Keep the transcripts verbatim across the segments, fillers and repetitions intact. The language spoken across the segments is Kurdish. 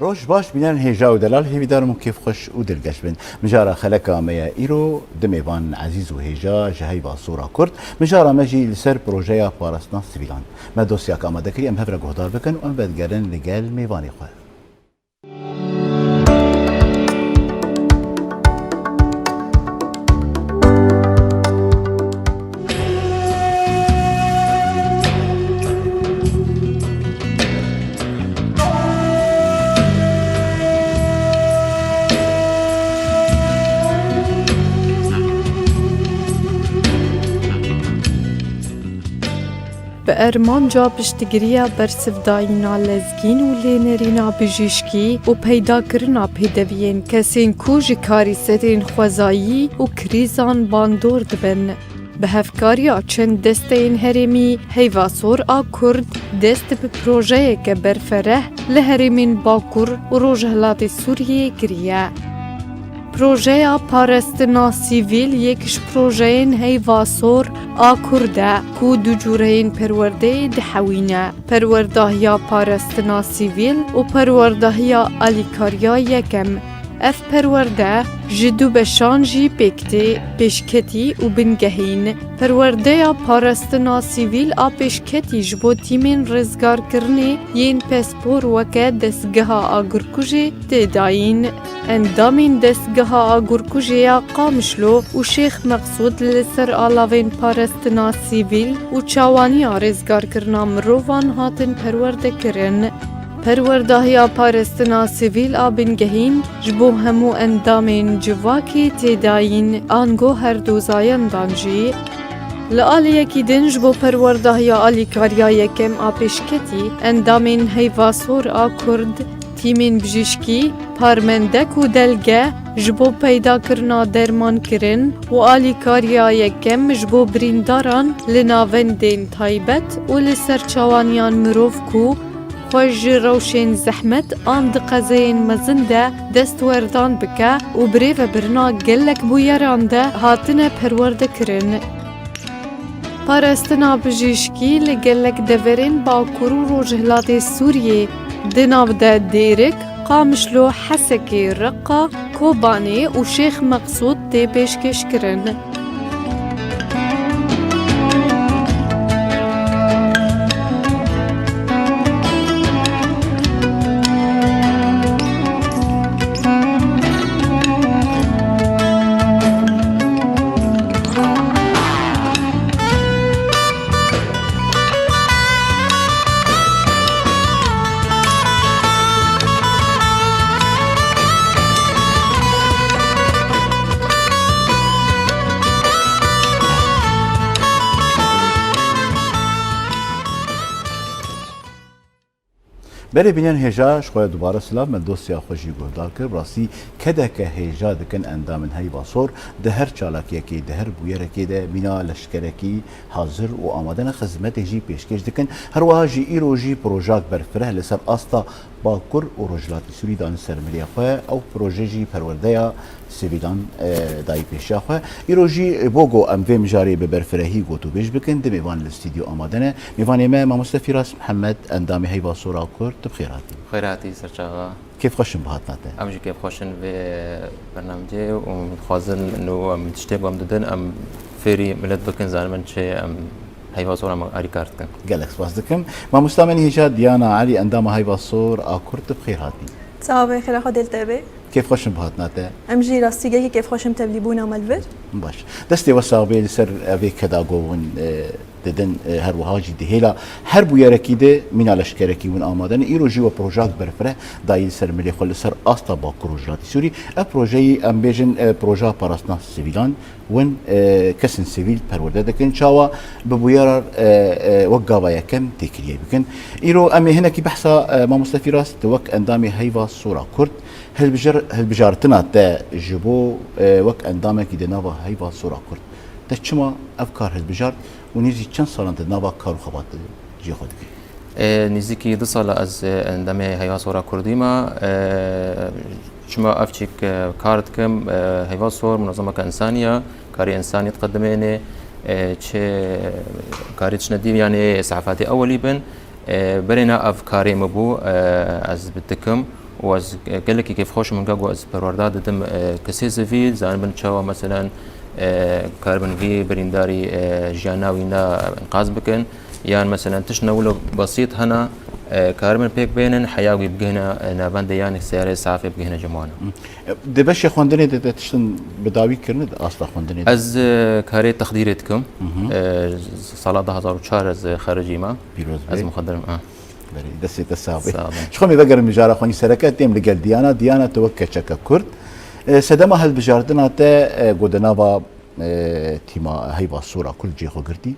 Roj baş bînerên hêja û delal, hêvîdar im kêfxweş û dilgeş bin. Mijara xeleka me ye îro, du mêvan ezîz û hêja ji heyva sor a Kurd. Mijara me jî li ser projeya parastina sivîlan. Me dosyek amade kirî, em hev re guhdar bikin û em vedigerin li gel mêvanê xwe. Bi armanca piştgiriya bersivdayîna lezgîn û lênerîna bijîşkî û peydakirina pêdeviyên kesên ku ji karîserên xwezayî û krîzan bandor dibin, bi hevkariya çend desteyên herêmî, Heyva Sor a Kurd dest bi projeyeke berfereh li herêmên Bakur û Rojhilatê Sûriyê kiriye. Projeya parastina sivîl yek ji projeyên Heyva Sor a Kurd e ku du cûreyên perwerdeyê dihewîne, perwerdahiya parastina sivîl û perwerdahiya alîkariya yekem. Ev perwerde ji du beşan jî pêk tê, pêşketî û bingehîn. Perwerdeya parastina sivîl a pêşketî ji bo tîmên rizgarkirinê yên pespor weke dezgeha agirkujê tê dayîn. Endamên dezgeha agirkujê ya Qamişlo û Şêx Meqsûd li ser alavên parastina sivîl û çawaniya rizgarkirina mirovan hatin perwerdekirin. Perwerdahiya parastina sivîl a bingehîn ji bo hemû endamên civakê tê dayîn, ango her dozayandan jî. Li aliyekî din ji bo perwerdahiya alîkariya yekem a pêşketî, endamên Heyva Sor a Kurd, tîmên bijîşkî, parmendek û delge ji bo peydakirina dermankirin û alîkariya yekem ji bo birîndaran li navendên taybet û li ser çawaniyan mirov ku xwe ji rewşên zehmet an di qezeyên mezin de destwerdan bike û birêvebirina gelek bûyeran de hatine perwerdekirin. Parastina bijîşkî li gelek deverên Bakur û Rojhilatê Sûriyê, di nav de Dêrik, Qamişlo, Hesekê, Reqa, Kobanê û Şêx Meqsûd tê pêşkêşkirin. Belê bînerên hêja, ji xwe dubare silav, me dosya xwe jî guhdar kir. Bi rastî kedeke hêja dikin endamên Heyva Sor di her çalakiyekê, di her bûyerekê de mîna leşkerekî hazir û amade ne, xizmetê jî pêşkêş dikin. Her wiha jî îro jî projak berfireh li ser asta Bakur û Rojhilatê Sûrî dan ser milê xwe. Ew proje jî perwerdeya sivîlan, e, dayî pêşiya xwe. Îro jî bo ku em vê mijarê bi berfirehî gotûbêj bikin, du mêvan li stûdyo amade ne. Mêvanê me mamoste Fîras Mihemed, endamê Heyva Sor a Kurd, tu bi xêr hatî. Xêr hatî, serçava. Kêfxweş im bi hatina te. Em jî kêfxweş in vê bernamecê û dixwazin nû em tiştê ku em didin, em fêrî milet bikin, zanibin çi em Heyva Sor em alîkar dikin. Gelek spas dikim. Mamosta me hêja Diyana Elî, endama Heyva Sor a Kurd, tu bi xêr hatî. Sawa be, xêra Xwedê li te be. Kêfxweş im bi hatina te. Em jî rastî gelkî kêfxweş in tevlîbûna me li vir. Baş. Destê we sax bê li ser evê keda govin, e, didin, e, her wiha jî di hêla her bûyerekî de mîna leşkerekî win amade ne. Îro jî we projeyek berfireh dayî li ser milê xwe li ser asta Bakur Rojhilatê Sûrî. Ev projeyî em bêjin, e, projeya parastina sivîlan win, e, kesên sivîl perwerde dikin. Çawa bi bûyera, e, e, wek gava yekem têkiliyê bikin. Îro em ê hinekî behsa, e, mamoste Fîras, tu wek endamê Heyva Sora Kurd, hilbijar-, hilbijartina te ji bo, e, wek endamekî di nava Heyva Sora Kurd, te çima ev kar hilbijart û nêzî çend salan di nava kar û xebatê cihê xwe dike? E, nêzîkî du sala ez, e, endamê Heyva Sora Kurdî me. E, çima ev çîk, e, kar dikim? E, Heyva Sor munezemeke însanî ye, karê însanî diqedimêne, e, çi karê tiştine dî, yanî sehafatê ewelî bin. E, berêna ev karê min bû, e, ez bi dikim û ez gelekî kêfxweş im hinga ku ez perwerda didim, e, kesê sivîl, zanibin çawa, meselen, e, karibin vî birîndarî, e, jiyana wî ne înqaz bikin, yan, meselen, tiştine wilo besît hene, e, karibin pêk bênin, heya wî bigihine, e, navendê, yan seyarê safê bigihine ji wana. Di beşê xwendinê de te tiştin bi dawî kirine di asta xwendinê de? Ez, e, karê texdîrê dikim. Mhm. E, sala du hazar û çar ez xericî me. Pîroz Ez bê. muxedir im, ha. Berê, destê te sax bê. Sağ olun. Ji xwe me vegerin mijara xwe nî sereke, têm li gel Diyana. Diyana, tu wek keçeke Kurd, e, sedema hilbijartina te, e, ku di nava, e, tîma Heyva Sora Kurd cihê xwe girtî,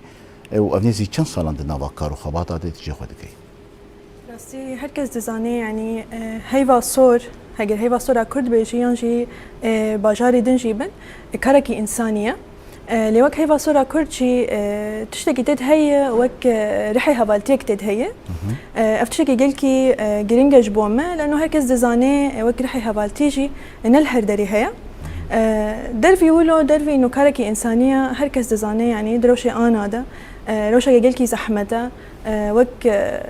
e, û ev nêzî çend salan di nava kar û xebata de tu cihê xwe dikey? Rastî, her kes dizane, yanî, e, Heyva Sor, heger Heyva Sora Kurd bêjî yan jî, e, bajarê din jî bin, e, karekî însanî ye. E, lê wek Heyva Sora Kurd jî, e, tiştekî tê de heye, wek, e, rihê hevaltiyek tê de heye. Hı hı. E, ev tiştekî gelkî, e, giring e ji bo me, leno her kes dizane, e, wek rihê hevaltî jî, e, ne li her derê heye. E, dervî wilo, dervî nûkarekî însanî ye, her kes dizane, yanî di rewşê ana de, e, rewşeke gelkî zehmet e, e, wek, e,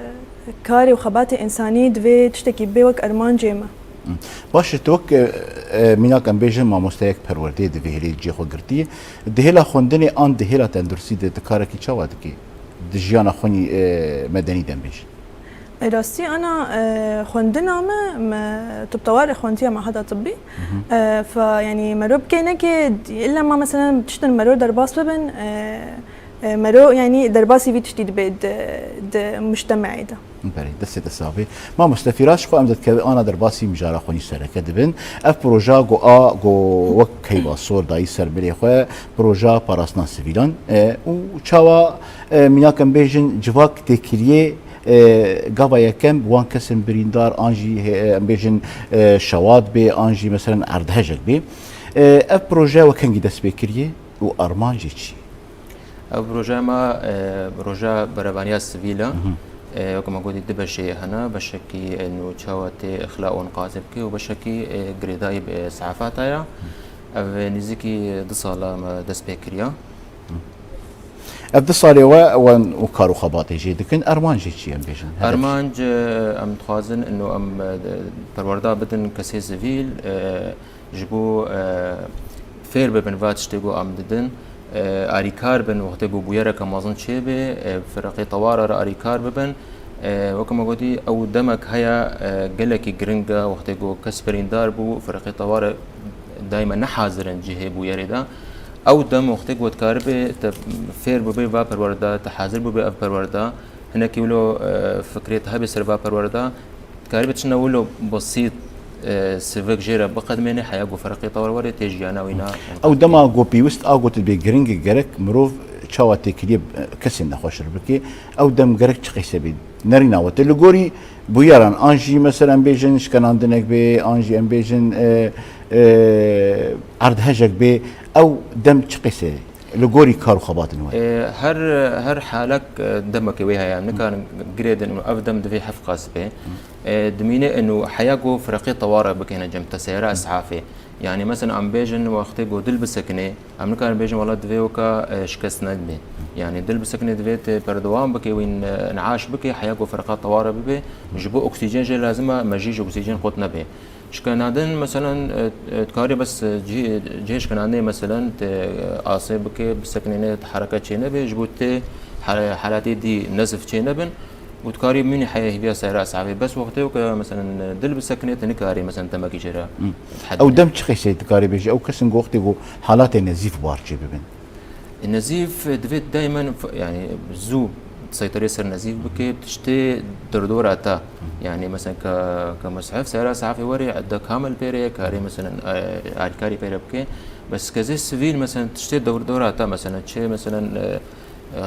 karê û xebatê însanî divê tiştekî bê wek armancê me. Hı. Baş e, tu wek, e, e, mînak em bêjin mamosteyek perwerdeyê di vê hêlê cihê xwe girtiye. Di hêla xwendinê an di hêla tenduristî de tu karekî çawa dikî? Di jiyana xwe nî, e, medenî de em bêjin. E, rastî ana, e, xwendina me, me tibtewar xwendiye mahada tibbî. Hı hı. E, fa, yanî mero bikê nekê, illa ma meselen tiştin mero derbas bibin, e, e, mero, yanî derbasî vî tiştî dibe di, di mujtemeê de. Berê, destê te sax bê. Mamoste Fîras, ji xwe em dikeve ana derbasî mijara xwe nî sereke dibin. Ev proja ku a, ku wek Heyva Sor dayî ser milê xwe, proja parastina sivîlan, e, û çawa, e, mînak em bêjin civak têkiliyê, e, gava yekem wan kesên birîndar an jî, e, em bêjin, e, şewat bê, an jî, meselen, erdhejek bê. E, ev proje wek hingî dest pê kiriye û armancê çi ye? Ev projeya me, e, projeya berevaniya sivîl e. Mhm. E, wek me gotî, du beşê hene. Beşekî, e, nû çawa tê îxla û înqazê bike û beşekî, e, girêdayî bi sehafata ye. Ev nêzîkî du sala me dest pê kiriya. Ev du salê we wan û kar û xebatê jê dikin. Armancê çi ye, em bêjin? Hedef çi? Armanc, e, em dixwazin ino em, e, de-, perwerda bidin kesê sivîl, e, ji bo, e, fêr bibin va tiştê ku em didin, e, arîkar bin wextê ku bûyereke mezin çêbe, e, firqê tewara re arîkar bibin. E, weke me gotî, ew demek heye, e, gelekî giring e, wextê ku kes birîndar bû, firqê teware daîme ne hazir in cihê bûyerê de. Ew dem wextê ku dikaribe te fêr bibe va perwerda, te hazir bibe ev perwerda, hinekî wilo, e, fikrê te hebe ser va perwerda, dikaribe çi ne wilo besît, e, sivik jê re biqedmêne, heya ku firqê teware were tê jiyana wî na. Ew dema ku pêwist a ku tu bê giring e, gerek mirov çawa têkiliyê, e, kesên nexweş re bike, ew dem gerek çi qîse bê? Nerîna we te li gorî bûyeran, an jî, mesela, em bêjin şkenandinek bê, an jî em bêjin, e, e, erdhejek bê, ew dem çi qîse ye li gorî kar û xebatên we? E, her, her halek, e, demekê wê heye. Em nikarin girêdin, ev dem divê heft qas bê. E, dimîne ino heya ku firqê teware bikene cem te seyara isafê. Yani, mesela, em bêjin wextê ku dil bisekine, em nikarin bêjin, wela divê weka, e, şikest nedibê. Yani, dil bisekine divê te berdewam bike, wî, e, naaş bike, heya ku firqa teware bibe, ji bo oksîjen jê lazim e, mejî ji oksîjen qut nebe. Şkenandin, meselen, e, e, dikarî bes, e, cihê, cihê şkenandinê, meselen, te, e, asê bike, bisekinêne, te hereket çê nebe, ji bo te hal-, halatê dî nezif çê nebin. Û dikarî mînî heya hêviya seyra eshabê. Bes wextê ku, meselen, dil bisekinê, te nikarî, meselen, demekî jê re Hmm. tehedî Ew ne. dem çi qîseyê dikarî bêjî? Ew kesin ku wextê ku halatê nezîf bar çê bibin. Nezîf divê daimen f-, yani zû seyterê ser nezîf bike, tiştê dordora te. Yani mesela ke, ke mushef, sera sehafê werê edde kamil pêre ye, karê mesela, e, alîkarî pêre bike. Bes kezê sivîl mesela tiştê dordora te, mesela çi mesela, e, e,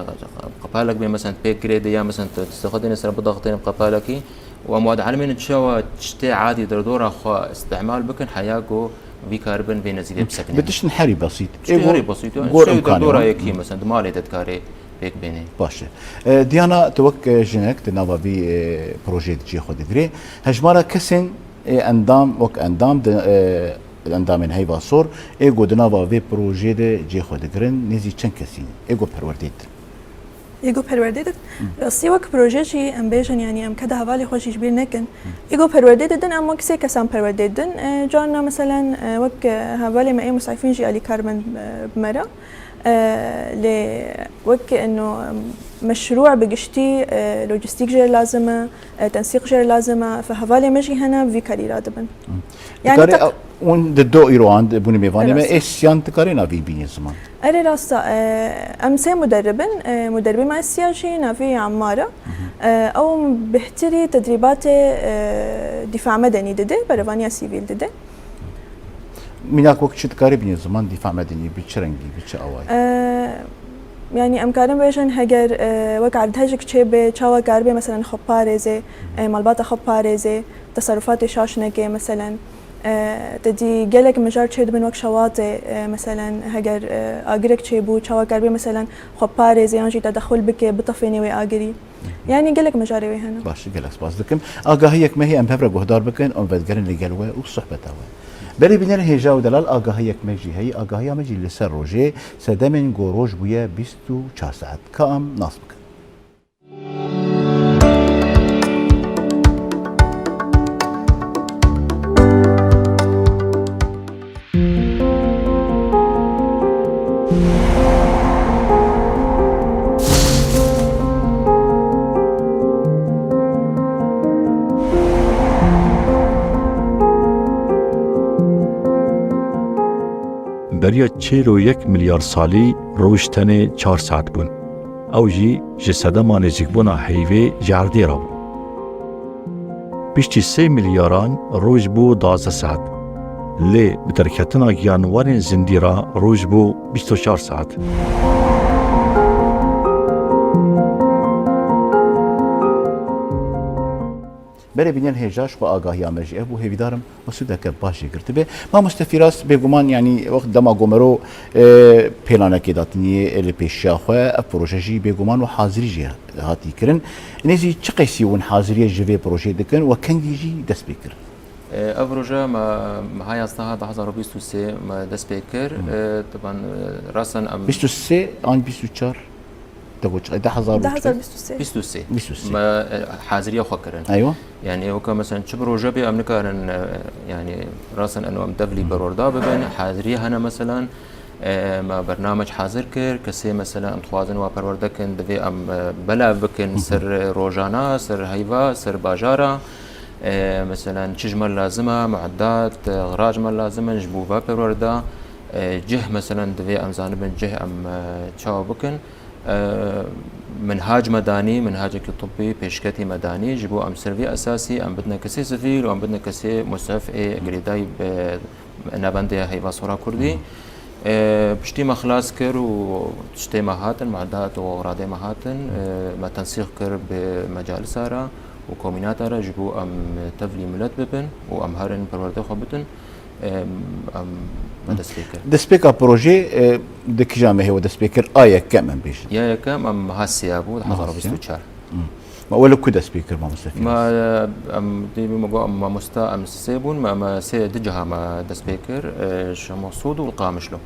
qepalek bê mesela pêk girê de ya mesela te, tiştê xwe dêne ser bidaxitêne bi qepalekî. Û em wa dielmênin çawa tiştê adî dordora xwe îstîmal bikin, heya ku vî karibin vê nezîfê bisekinin. Bi tiştin herî besît. Tiştê herî besît, yani gorî imkanê dordora yekî, mesela di malê de dikarê pêk bênê. Baş e. E, Diana, tu wek, e, jinek di nava vî, e, projeyê de cihê xwe digirê. Hejmara kesên, e, endam, wek endam di, e, endamên Heyva Sor, ê ku di nava vê projeyê de cihê xwe digirin, nêzî çend kesî ne? Ê ku perwerdê didin? Ê ku perwerdê didin? Rastî wek proje jî em bêjin, yanî em keda hevalê xwe jî ji bîr nekin. Ê ku perwerdê didin, em wek sê kesan perwerdê didin. E, carna meselen, e, wek, e, hevalê me ê musefîn jî alîkar bin, e, bi me re. E, lê wek eno meşrû bi giştî, e, lojîstîk jê re lazim e, e, tensîq jê re lazim e, fe hevalê me jî hene vî karî radibin. Yani Dikarê, tak- a, hûn di do îro an di bûnê mêvanê me, Rast e. Ê siyan dikarê navî bînê ziman? Erê rast e, e, em sê muderrib in, e, muderribê me siya jî navî Emmar e. E, ew bêhtirî tedrîbatê, e, dîfa medenî dide, berevaniya sivîl dide. Mînak wek çi dikarê bînê ziman dîfa medenî, bi çi rengî, bi çi awayî? E, yanî em karin bêjin heger, e, wek erdhejek çêbe, çawa karibe meselen xwe parêze, e, malbata xwe parêze, teserrufatê şaş neke meselen. E, te dî gelek mijar çêdibin wek şewatê, e, meselen heger, e, agirek çêbû, çawa karibe meselen xwe parêze yan jî tedexul bike, bitefêne wê agirî. Yanî gelek mijarê wê hene. Baş, gelek spas dikim. Agahiyek me heye em bi hev re guhdar bikin, em vedigerin li gel we û sohbeta we. Belê bînerên hêja û delal, agahiyek me jî heye, agahiya me jî li ser rojê, sedemên ku roj bûye bîst û çar saet. Ka em nas bikin. Beriya çil û yek milyar salî roj tenê çar saet bûn. Ew jî ji sedema nêzîkbûna heyvê ji erdê re bû. Piştî sê milyaran roj bû duwazdeh saet. Lê bi derketina giyanwarên zindî re roj bû bîst û çar saet. Berê bînerên hêja, ji xwe agahiya me jî ev bû. Hêvîdar im mesûdeke baş jê girtibe. Mamoste Fîras, bêguman, yanî wext dema ku mero, e, pêlanekê datiniye, e, li pêşiya xwe, ev proje jî bêguman û hazirî jê hatî kirin. Nêzî çi qeysî hûn haziriyê ji vê projeyê dikin û kengî jî dest pê kir? E, ev proje me, meha yazdeha du hazar û bîst û sê me dest pê kir. E, taban, e, rasen em bîst û sê an bîst û çar? Te got çi? Du hazar û çi? Du hazar bîst û sê. Bîst û sê. Bîst û sê. Me, e, haziriya xwe kirin. Eywa. Yani, weke mesela çi proje bê em nikarin, e, yani, rasen eno em tevlî perwerda bibin, haziriye hene mesela, e, me bernamec hazir kir, kesê mesela em dixwazin wa perwerde kin, divê em, e, belav bikin ser, e, rojana, ser heyva, ser bajara, e, mesela çi ji me lazim e, mueddat, e, xirac me lazim in ji bo ve perwerda, e, cih mesela divê em zanibin cih em, e, çawa bikin. E, minhac me danî, minhacekî tibbî, pêşketî me danî, ji bo em ser vî esasî em bidine kesê sivîl û em bidine kesê musef ê girêdayî bi navendê Heyva Sora Kurdî. E, piştî me xilas kir û tiştê me hatin, mueddat û radê me hatin, e, me tensîq kir bi mecalisa re û komînata re ji bo em tevlî milet bibin û em herin perwerdê xwe bidin. Em, em me dest pê kir. Destpêka projê, e, di kîjan mehê we dest pê kir? A yekem em bêjin. Ya yekem em meha sêya bû, Meha sêya. Hezar û bîst û çar. Hmm. Ma we li ku dest pê kir, mamoste Fîras? Me, em, dê me got, em mamosta, em sê bûn, me, me sê di ciha me dest pê kir, e, Şemoxsûd û li Qamişlo.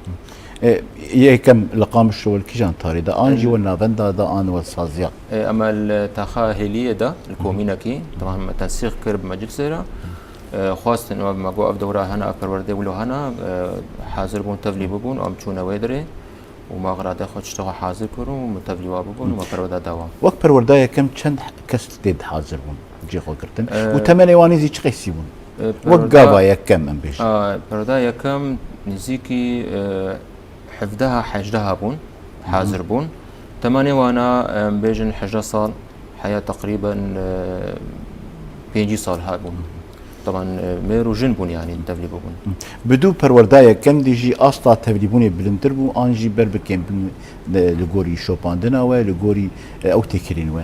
E, yekem li Qamişlo, li kîjan tarî de? An jî, e, we navenda de, an we saziya? E, em li taxa Hêliyê de, li komînekî, temam me tensîq kir bi meclisê re. E, xwestin, me got ev dewra hene, ev perwerdê wilo hene, e, hazir bûn tevlî bibûn, em çûne wê derê û me xiradê xwe tiştê xwe hazir kir û me tevlî wa bibûn û me perwerda da wan. Wek perwerda yekem çend kes tê de hazir bûn, cihê xwe girtin? E, û temenê wan nêzî çi qeysî bûn? E, wek perwerda, gava yekem em bêjin. A, perwerda yekem nêzîkî, e, hevdeha, hejdeha bûn. hazir bûn. Temenê wana, em bêjin hejdeh sal, heya teqrîben, e, pêncî sal hebûn. Teban, e, mêr û jin bûn, yanî tevlî bûbûn. Bi dû perwerda yekem de jî asta tevlîbûnê bilindtir bû, an jî ber bi kêmbûn, e, li gorî şopandina we, li gorî, e, ew têkilîn we.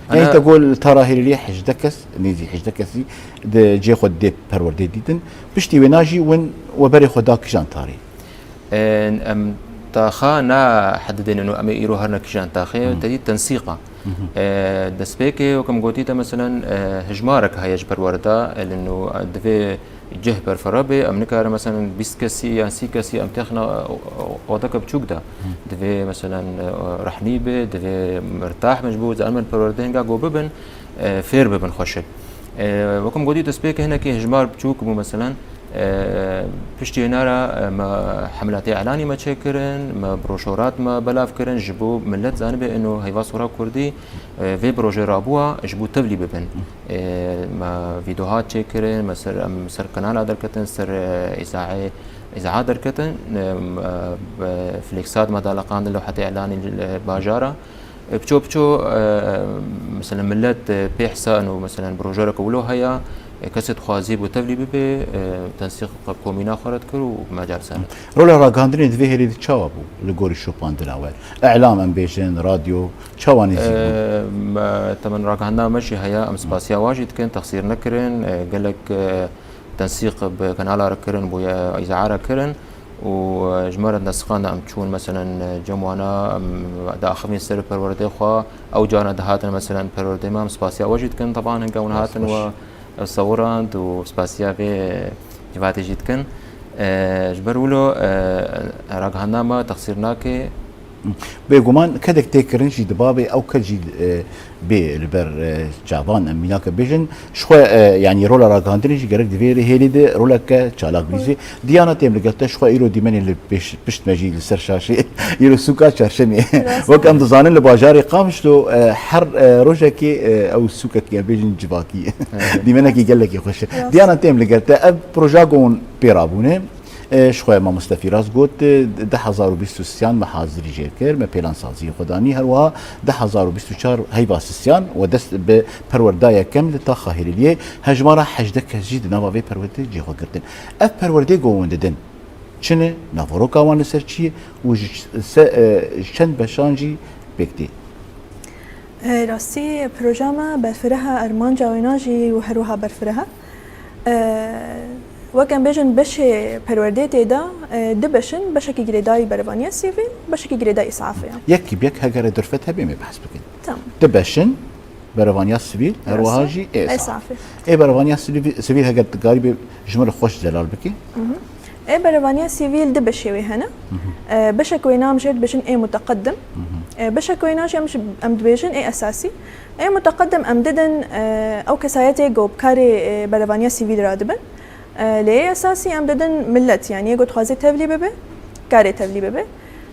Ana Yanî te got li tara hêlîliyê hejdeh kes, nêzî hejdeh kesî di cihê xwe dê perwerdê dîtin. Piştî wêna jî win we berê xwe da kijan tarî? Em taxa nahedidên û em ê îro herine kîjan taxê, te dî tensîqa. E, destpêkê, wek em gotî te, meselen, e, hejmarek heye ji perwerda, e, li nû, e, divê cih berfira be, em nikarin, meselen, bîst kesî yan sî kesî em têxine, e, odeke biçûk de. Divê, meselen, e, rehnî be, divê mirtah bin ji bo zanibin perwerdehên ga ku bibin, e, fêr bibin xweşik. E, wek em gotî destpêkê hinekî hejmar biçûk bû, meselen, E, piştî wêna re, e, me hemilatê elanî me çêkirin, me broşorat me belav kirin, ji bo millet zanibe ino heyva sora kurdî, e, vê proje rabûa ji bo tevlî bibin. E, me vîdeohat çêkirin, me ser, em ser kanala derketin, ser, e, îzaê, îzaha derketin, e, me, e, flêksat me daliqandin lewhetê elanî li bajara. E, piço piço, e, mesela millet, e, pê hisa û mesela projereke wilo heye, e, kesê dixwazî bo tevlî bibe, e, tensîq qe komîna xwe re dikir û mecal ser. Rola ragihandinê di vê hêlê de çawa bû li gorî şopandina we? Îlam em bêjin, radyo, çawa nêzîk bûn? E, me, temen ragihandina me jî heye, em spasiya wan jî dikin, texsîr nekirin, e, gelek, e, tensîq bi kanala re kirin, bo îzaha re kirin û, e, ji me re destxiyan de em çûn, meselen, e, cem wana, em diaxivîn ser perwerdê xwe, ew carna dihatin, meselen, perwerdê me, em spasiya we jî dikin, teban hinga hûn hatin we sewirand û spasiya vê civatê jî dikin. E, ji ber wilo, e, ragihandina me texsîr nake. Bêguman kedek tê kirin jî diba bê ew ked jî, e, bê li ber, e, çavan em mînake bêjin. Ji xwe, e, yanî rola ragihandinê jî gerek di vê hêlê de roleke çalak bîzê. Diyana têm li gel te ji xwe îro dîmenê li pêş, pişt me jî li ser şaşê. Îro sûka Çarşemê. Wek em dizanin li bajarê Qamişlo, e, her, e, rojekê, e, ew sûkekî em bêjin civakî. Dîmenekî gelekî xweş e. Diyana têm li gel te ev proja ku hûn pê rabûne. E, ji xwe mamoste Fîras got, e, du hezar û bîst û sê me hazirî jê kir, me pêlansaziyê xwe danî, her wiha du hezar û bîst û çar heyva sisiyan we dest bi perwerda yekem li taxa Hêlîliyê, hejmara hejdeh kes jî di nava vê perwerdê cê xwe girtin. Ev perwerdê ku hûn didin, çi ne, navoroka wan li ser çi ye û ji se-, e, ji çend beşan jî pêk tê? E, rastî, proja me berfireh e, armanca wêna jî û her wiha berfireh e. E, wek em bêjin beşê perwerdê tê de, e, du beş in, beşekî girêdayî berevaniya sivîl, beşekî girêdayî îsafê ye. Yekî bi yek heger e derfet hebe me behs bikin. Tamam. Du beş in, berevaniya sivîl, her wiha Rastî. jî ê Ê îsafê. îsafê. Ê berevaniya sivî-, sivîl heger dikarî bê ji min re xweş zelal bikî. Mhm. Ê berevaniya sivîl du beşê wê hene. E, beşek wêna em jê dibêjin ê muteqedim. E, beşek wêna jî em ji, em dibêjin ê esasî. Ê muteqedim em didin, e, ew kesayetê ku bi karê, e, berevaniya sivîl radibin. E, lê ê esasî em didin millet, yanî yê ku dixwaze tevlî bibe, karê tevlî bibe.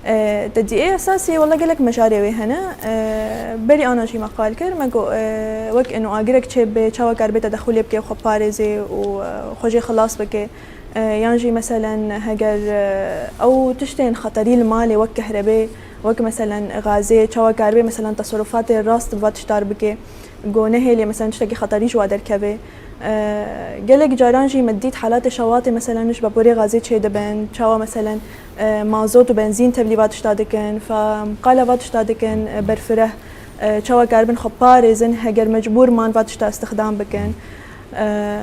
E, te dî ê esasî wele gelek mejarê wê hene. E, berî ana jî me qal kir, me got, e, wek ino agirek çêbibe, çawa karibe tedexulê bike, xwe parêze û, e, xwe jê xilas bike. E, yan jî meselen heger, e, ew tiştên xeterî li malê wek kehrebê, wek meselen gazê, çawa karibe meselen teserufatê rast bi va tişta re bike, ku nehêlê meselen tiştekî xeterî ji wa derkeve. E, gelek caran jî me dît halatê şewatê meselen ji beborê gazê çêdibin, çawa meselen, e, mazot û benzîn tevlî va tişta dikin, fa qala va tişta dikin, e, berfireh, e, çawa karibin xwe parêzin, heger mecbûr man va tişta istixdam bikin. E,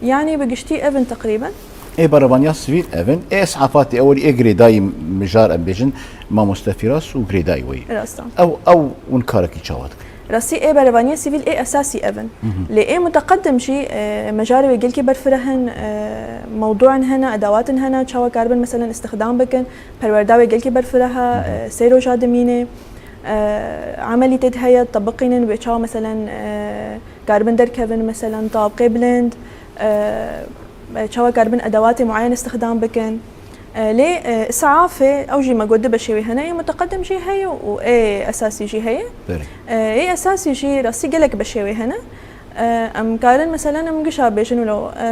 Yanî bi giştî ev in teqrîben. Ê berevaniya sivîl ev in. Ê îsafê ewilî ê girêdayî mijar em bêjin mamoste Fîras û girêdayî wê. Rast e. Ew, ew hûn karekî çawa dikin? Rastî ê berevaniya sivîl ê esasî ev in. Lê ê muteqedim jî, e, mejarê wê gelkî berfireh in, e, mewdûin hene, edawatin hene, çawa karibin meselen îstixdam bikin, perwerda wê gelkî berfireh e, sê roja dimîne, e, emelî tê de heye, tebiqînin wê çawa meselen, e, karibin derkevin, meselen, tabqê bilind, e, çawa karibin edewatê muayen îstixdam bikin. E, lê, e, îsafê, ew jî me got du beşê wê hene, ê muteqedim jî heye û ê esasî jî heye. Belê. E, ê esasî jî rastî gelek beşê wê hene. E, em karin, meselen, em gişa bêjin wilo. E,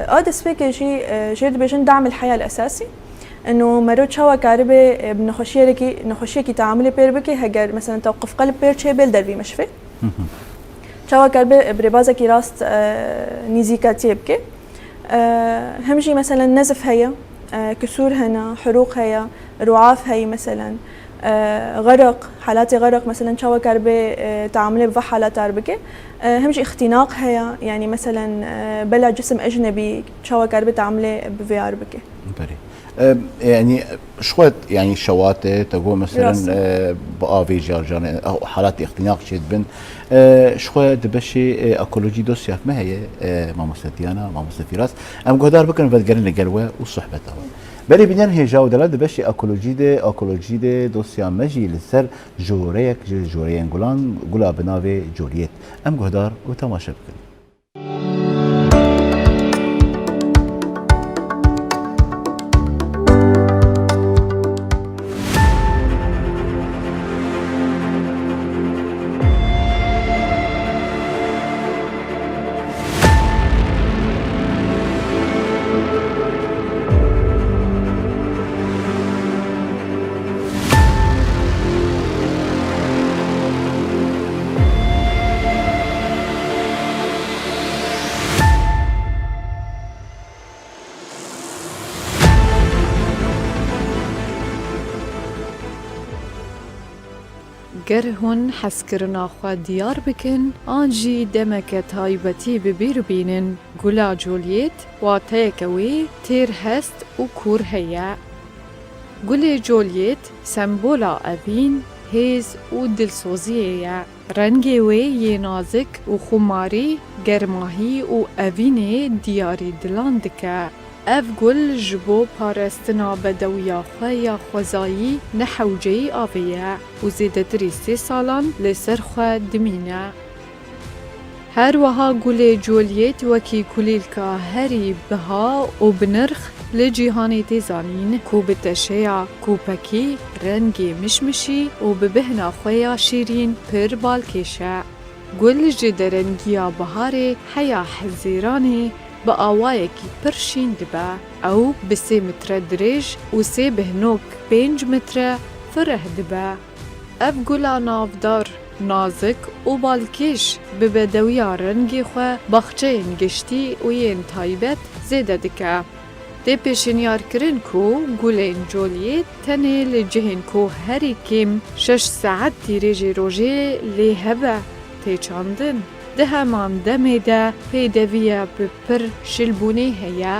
a destpêkê jî, e, jê dibêjin damil heyal esasî. Eno mero çawa karibe, e, bi nexweşiyekî, nexweşiyekî teamulê pêr bike, heger, mesela, tewqif qelb pêr çêbe li dervî meşfê? Çawa karibe, e, bi rêbazekî rast, e, nîzîkatiyê bike? E, hem jî, mesela, nezif heye, e, kusûr hene, hiruq heye, ruaf heye, mesela, e, xerq, halatê xerq, mesela, çawa karibe, e, teamulê bi vê halatar bike? E, hem jî îxtînaq heye, yanî, mesela, e, bela cisim ecnebî çawa karibe teamulê bi vê ar bike? Belê. E, yanî, ji xwe, yanî, şewat e, te got, mesela, Rast e. e, bi avê carcaran, e, halat îxtînaq çêdibin. E, ji xwe di beşê, e, ekolojî dosyak me heye, e, mamoste Diyana, mamoste Fîras. Em guhdar bikin, vedigerin li gel we û sohbeta we. Belê bînerên hêja û delal, di beşê ekolojî de, ekolojî de dosya me jî li ser joreyek ji joreyên gulan, gula bi navê Coliyet. Em guhdar û temaşe bikin. Ger hûn hezkirina xwe diyar bikin, an jî demeke taybetî bi bîr bînin, gula Coliyet, wateyeke wê têr hest û kûr heye. Gulê Coliyet sembola evîn, hêz û dilsoziyê ye. Rengê wê yê nazik û xumarî germahî û evînê diyarî dilan dike. Ev gul ji bo parastina bedewiya xwe ya xwezayî ne hewceyî avê ye û zêdetirî sê salan li ser xwe dimîne. Her wiha gulê Coliyet wekî kulîlka herî biha û binirx li cîhanê tê zanîn, ku bi teşeya kûpekî, rengê mişmişî û bi bêhna xwe ya şîrîn pir balkêş e. Gul ji derengiya biharê heya hezêranê bi awayekî pir şîn dibe. Ew bi sê metre dirêj û sê bêhnok pênc metre fireh dibe. Ev gula navdar, nazik û balkêş bi bedewiya rengê xwe baxçeyên giştî û yên taybet zêde dike. Tê pêşinyarkirin ku gulên Coliyet tenê li cihên ku herî kêm şeş saet tîrêjê rojê lê hebe tê çandin. Di heman demê de pêdeviya bi pir şilbûnê heye.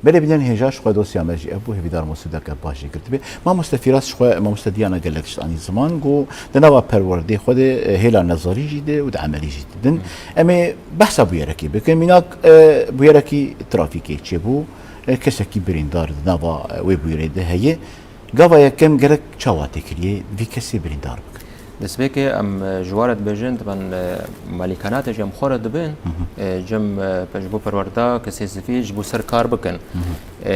Belê bînerên hêja, ji xwe dosya me jî ev bû, hêvîdar im sûdeke baş jê girtibê. Mamoste Fîras, ji xwe mamoste Diyana gelek tişt anî ziman, got di nava perwerdê xwe de, e, hêla nezarî jî de û di emelî jî didin. Em ê behsa bûyerekê bikin. Mînak, e, bûyerekî trafîkê çêbû, e, kesekî birîndar di nava, e, wê bûyerê de heye. Gava yekem gerek çawa tê kiriyê, vî kesê birîndar bikin? Destpêkê em, e, ji we re dibêjin, diben, e, malîkanatê jî em xwe re dibin, Hı hı. e, cem, e, pe-, ji bo perwerda kesê zivî ji bo ser kar bikin. Hı hı. E,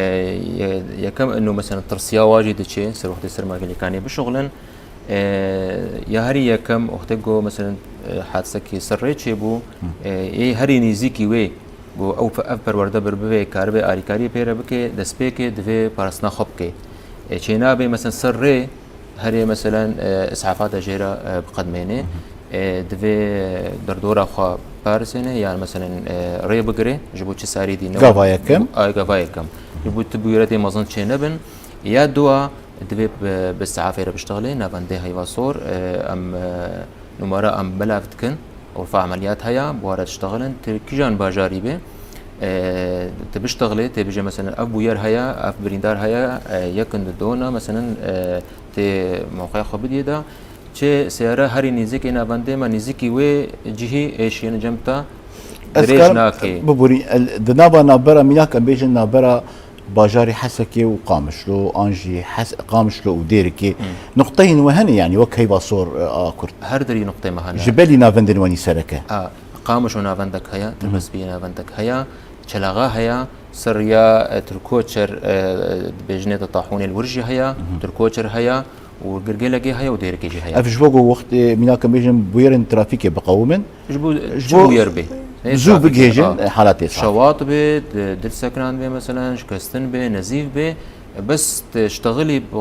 ye-, yekem ino mesela tirsiya wa jî diçe, ser wextê ser malîkanê bişuxulin. E, ya herî yekem wextê ku mesela, e, hadisekî ser rê çêbû, Hı. e, ê herî nêzîkî wê, Got, ew pe-, ev perwerde bir bivê, karibe alîkariyê pê re bike, destpêkê divê parastina xwe bike. E, çênabê, mesela, ser rê herê, mesela, e, îsafata jê re, e, biqedmêne. Hı hı. E, divê derdora xwe parisêne, yan, mesela, e, rê bigire, ji bo çi sarî dî ne. Gava yekem. Ay, gava yekem. Ji bo tu bûyerê tê mezin çê nebin. Ya dua, divê bi, bi îsafê re biştexilê, navendê heyva sor, e, em, e, numara em belav dikin. Urfa emeliyat heye, bi we re diştexilin, tu kîjan bajarî be, e, tu biştexilê, tê bêje, mesela, ev bûyer heye, ev birîndar heye, e, yekin di dona, mesela, e, tê mewqeya xwe bidiyê de, çi seyare herî nêzîkê navendê me, nêzîkî wê cihî êşiyên cem te Ez dirêj karim nake. Biborî, el-, di nava navbera mînak em bêjin navbera bajarê Hesekê û Qamişlo, an jî Hes-, Qamişlo û Dêrikê. Hmm. Nuqteyên we hene, yanî wek heyva sor, e, a kurt? Her derî nuqtê me hene. Ji belî navendên we nî sereke? A, Qamişo navendek heye, Tirbespiyê navendek heye, Çelaxa heye, ser ya, e, Tirkoçer, e, dibêjinê de taxûnê li wir jî heye, Tirkoçer heye û Girgêlekê heye û Dêrikê jî heye. Ev ji bo ku wextê mînakim bêjin bûyerên trafîkê biqewimin. Ji bo Ji çi bo bûyer bê. Zû bigihêjin, e, halatê sax. Şewat bê, di-, dil sekinan bê meselen, şikestin bê, nezîf bê. Bes te ştexilî bi,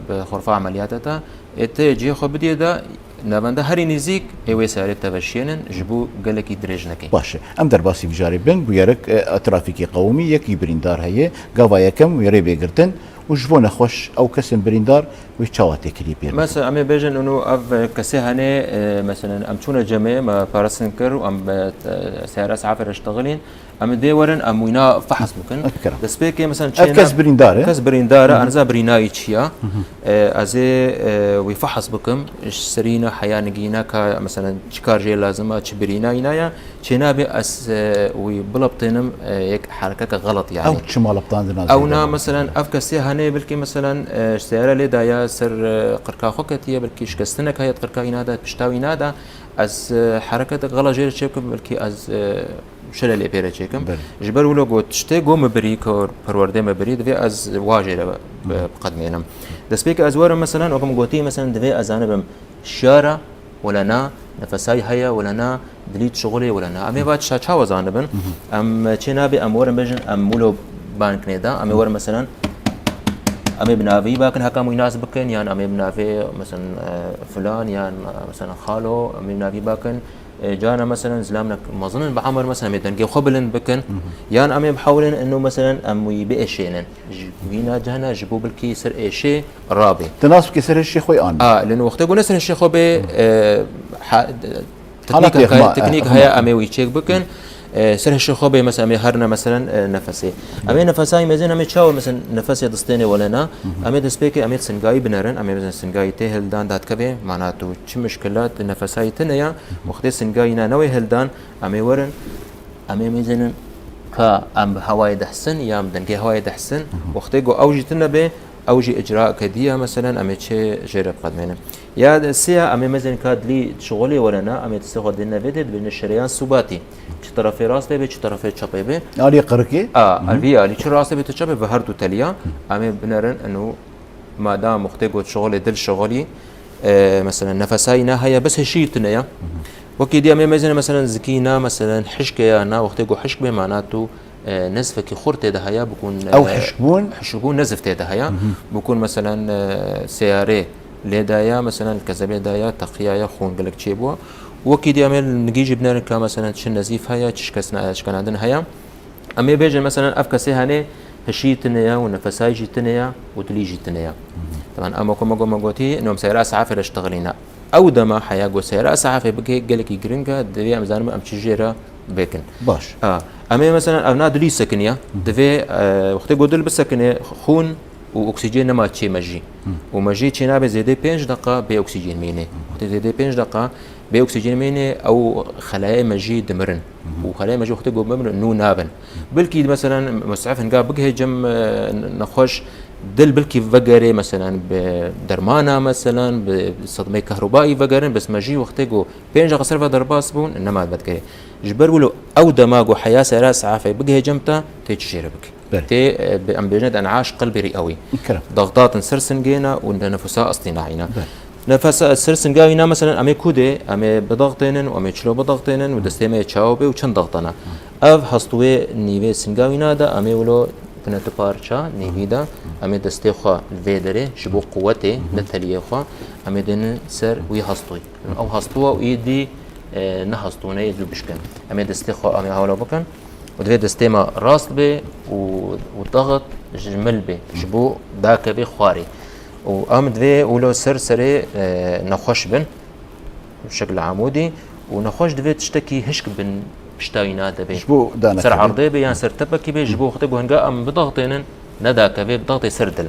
bi xurfa emeliyata te, ê te cihê xwe bidiyê de, navenda herî nêzîk ê wê seyarê teveşiyênin, ji bo gelekî dirêj neke. Baş e. Em derbasî mijarê bin, bûyerek, e, trafîkê qewimî, yekî birîndar heye, gava yekem wê rê bê girtin û ji bo nexweş ew kesên birîndar wê çawa têkilî pê? Mesela em ê bêjin û ev kesê hene, e, meselen em çûne cemê, me parastin kir û em, e, seyara sehafê re ştexilîn, em ê dê werin, em wîna fehs bikin. Kiram. Destpêkê, mesela, Ev çêna kes birîndar e? Kes birîndar e, Hı hı. Aniza birînayî çi ya? Hı hı. E, ez ê, e, wî fehs bikim, ji serîna heya nigîna ka, mesela, çi kar jê lazim e, çi birînayî naya, çênabê ez, e, wî bilaptênim, e, yek herekeke xelet, yani. Ew çi malaptandina Ew zêde na, ma? Mesela, ev kesê hene, belkî, mesela, e, seyara lê daya ser, e, qirka xwe ketiye, belkî şikestinek heye, qirka wî nada, pişta wî nada, ez, e, hereketek xelet jê re çêbikim, belkî ez, e, şele lê pê re çêkim. Belê. Ji ber wilo got, tiştê go min birî, ku perwerdê min birî, divê ez wajê re bi-, biqedmênim. Destpêkê ez werim, meselen, wek min gotî, meselen, divê ez zanibim şiyara wele na, nefesayî heye wele na, dilî dişixulê wele na. Em ê va tişta çawa zanibin? Em çê nabê, em werin bêjin, em wilo bankinê de, em ê werin, meselen, em ê bi navê wî bakin, heka em wî nas bikin, yan em ê bi navê, meselen, e, filan, yan, e, meselen, xalo, em ê bi navî bakin. E, carna, meselen, zilamnek mezin in bi emir, meselen, em ê dengê xwe bilind bikin, Hı hı. Yan em ê bihewlin ino, meselen, em wî biêşênin. Ji wîna cihna ji bo bilkî ser êşê rabê. Ti nas bikî ser êşê xwe an. A, lê wextê ku ne ser êşê xwe bê, e, ha, Halat teknîk heye, yexma-, teknîk yexma. Heye, em ê wî çêk bikin. E, ser êşê xwe bê, mesela, em ê herine, meselen, e, nefesê. Em ê nefesayî mezin, em ê çawa, mesela, nefesê distênê wele na. Hı hı. Em ê destpêkê, em ê singayî binerin, em ê, mesela, singayî tê hildan dadkevê, mana tu çi mişkilat nefesayî tine ya, wextê singayî na newê hildan, em ê werin, em ê mêzinin ka em bi hewayê dehsin, ya em dengê hewayê dehsin, Hı hı. Wextê ku ew jî tine bê, ew jî icra kediya, meselen, em ê çê jê re biqedmênin. Ya sêya, em ê mêzinin ka dilî şixulê were na, em ê destê xwe dêne vê dê, dibêjin şereyan subatî. Çi terefê rastê bê, çi terefê çepê bê. Alî qirikê? A, Hı hı. Vî alî, çi rastê bê, çi çepê, bi her du teliya. Hı. Em ê binerin, eno, Madam wextê got şixulê dil şixulî, e, mesela nefesayî na heye, bes hişî tune ya. Hı hı. Wekî diya em ê mêzine, mesela, zikî na, mesela, hişke ya na, wextê got hişk bê, mana tu, e, nezfekî xurt tê de heye, bikun, Ew e, hişkbûn? Hişkbûn nezf tê de heye. Hı hı. Bikun, mesela, e, seyarê lê daya, mesela, li kezebê daya, teqiya ya, xûn gelek çêbû. Wekî diya em ê nigî jî binerin ka, mesela, çi nezîf heye, çi şikesna-, şikenandin heye. Em ê bêjin, meselen, ev kesê hene hişî tune ya û nefesayî jî tune ya û dilî jî tune ya. Hı hı. Teban, em wekû me got, me gotî, ino em seyra sehafê re ştixilîne. Ew dema heya ku seyra sehafê bike gelekî giring e, divê em zanin em çi jê re bikin. Baş. A, em ê, meselen, ev na dilî sekiniya, Hı hı. Divê, e, wextê ku dil bisekine, xûn û oksîjen nema çê mejî. Hı. Û mejî çê nabe zêdê pênc deqa bê oksîjen mîne. Hı. Wextê zêdê pênc deqa bê oksîjen mîne, ew xelayê mejî dimirin. Hı hı. Û xelayê mejî wextê ku bimirin, nû nabin. Hı. Bilkî, meselen, musaf hinga bigihê cem, e, nexweş, dil bilkî vegerê, meselen, bi dermana, meselen, bi sedmeyê kehrubayî vegerin, bes mejî wextê ku pênc deqa ser ve derbas bûn, nema vegerê. Ji ber wilo ew dema ku heya sera sehafê bigihê cem te, tê çi jê re bikî? Belê. Tê, e, bi, em bêjin, de en'aş qelbî rî ewî. Kerem. Dexdatin ser singêna û de nefesa astî nayîna. Belê. Nefesa ser singa wîna, meselen, em ê kûdê, em ê bidaxtênin û em ê çilo bidaxtênin û destê me yê çawa bê û çend daxtana. Ev hestûyê nîvê singa wîna de, em ê wilo bine tu parça, nîvî de, em ê destê xwe li vê derê, ji bo quwetê, ne teliyê xwe, em ê dênin ser wî hestûyê. Ew hestû û êdî, e, ne hestû ne yê zû bişkin. Em ê destê xwe, em ê hewla bikin. Û divê destê me rast bê û, û daxit ji mil bê, ji bo dakevê xwarê. Û em divê wilo ser serê, e, nexweş bin, şekil amûdî, û nexweş divê tiştekî hişk bin pişta wîna de bê. Ji bo danekevê. Ser erdê bê yan ser tepekî bê, ji bo wextê ku hinga em bidaxtênin, ne dakevê, bidaxtê ser dil.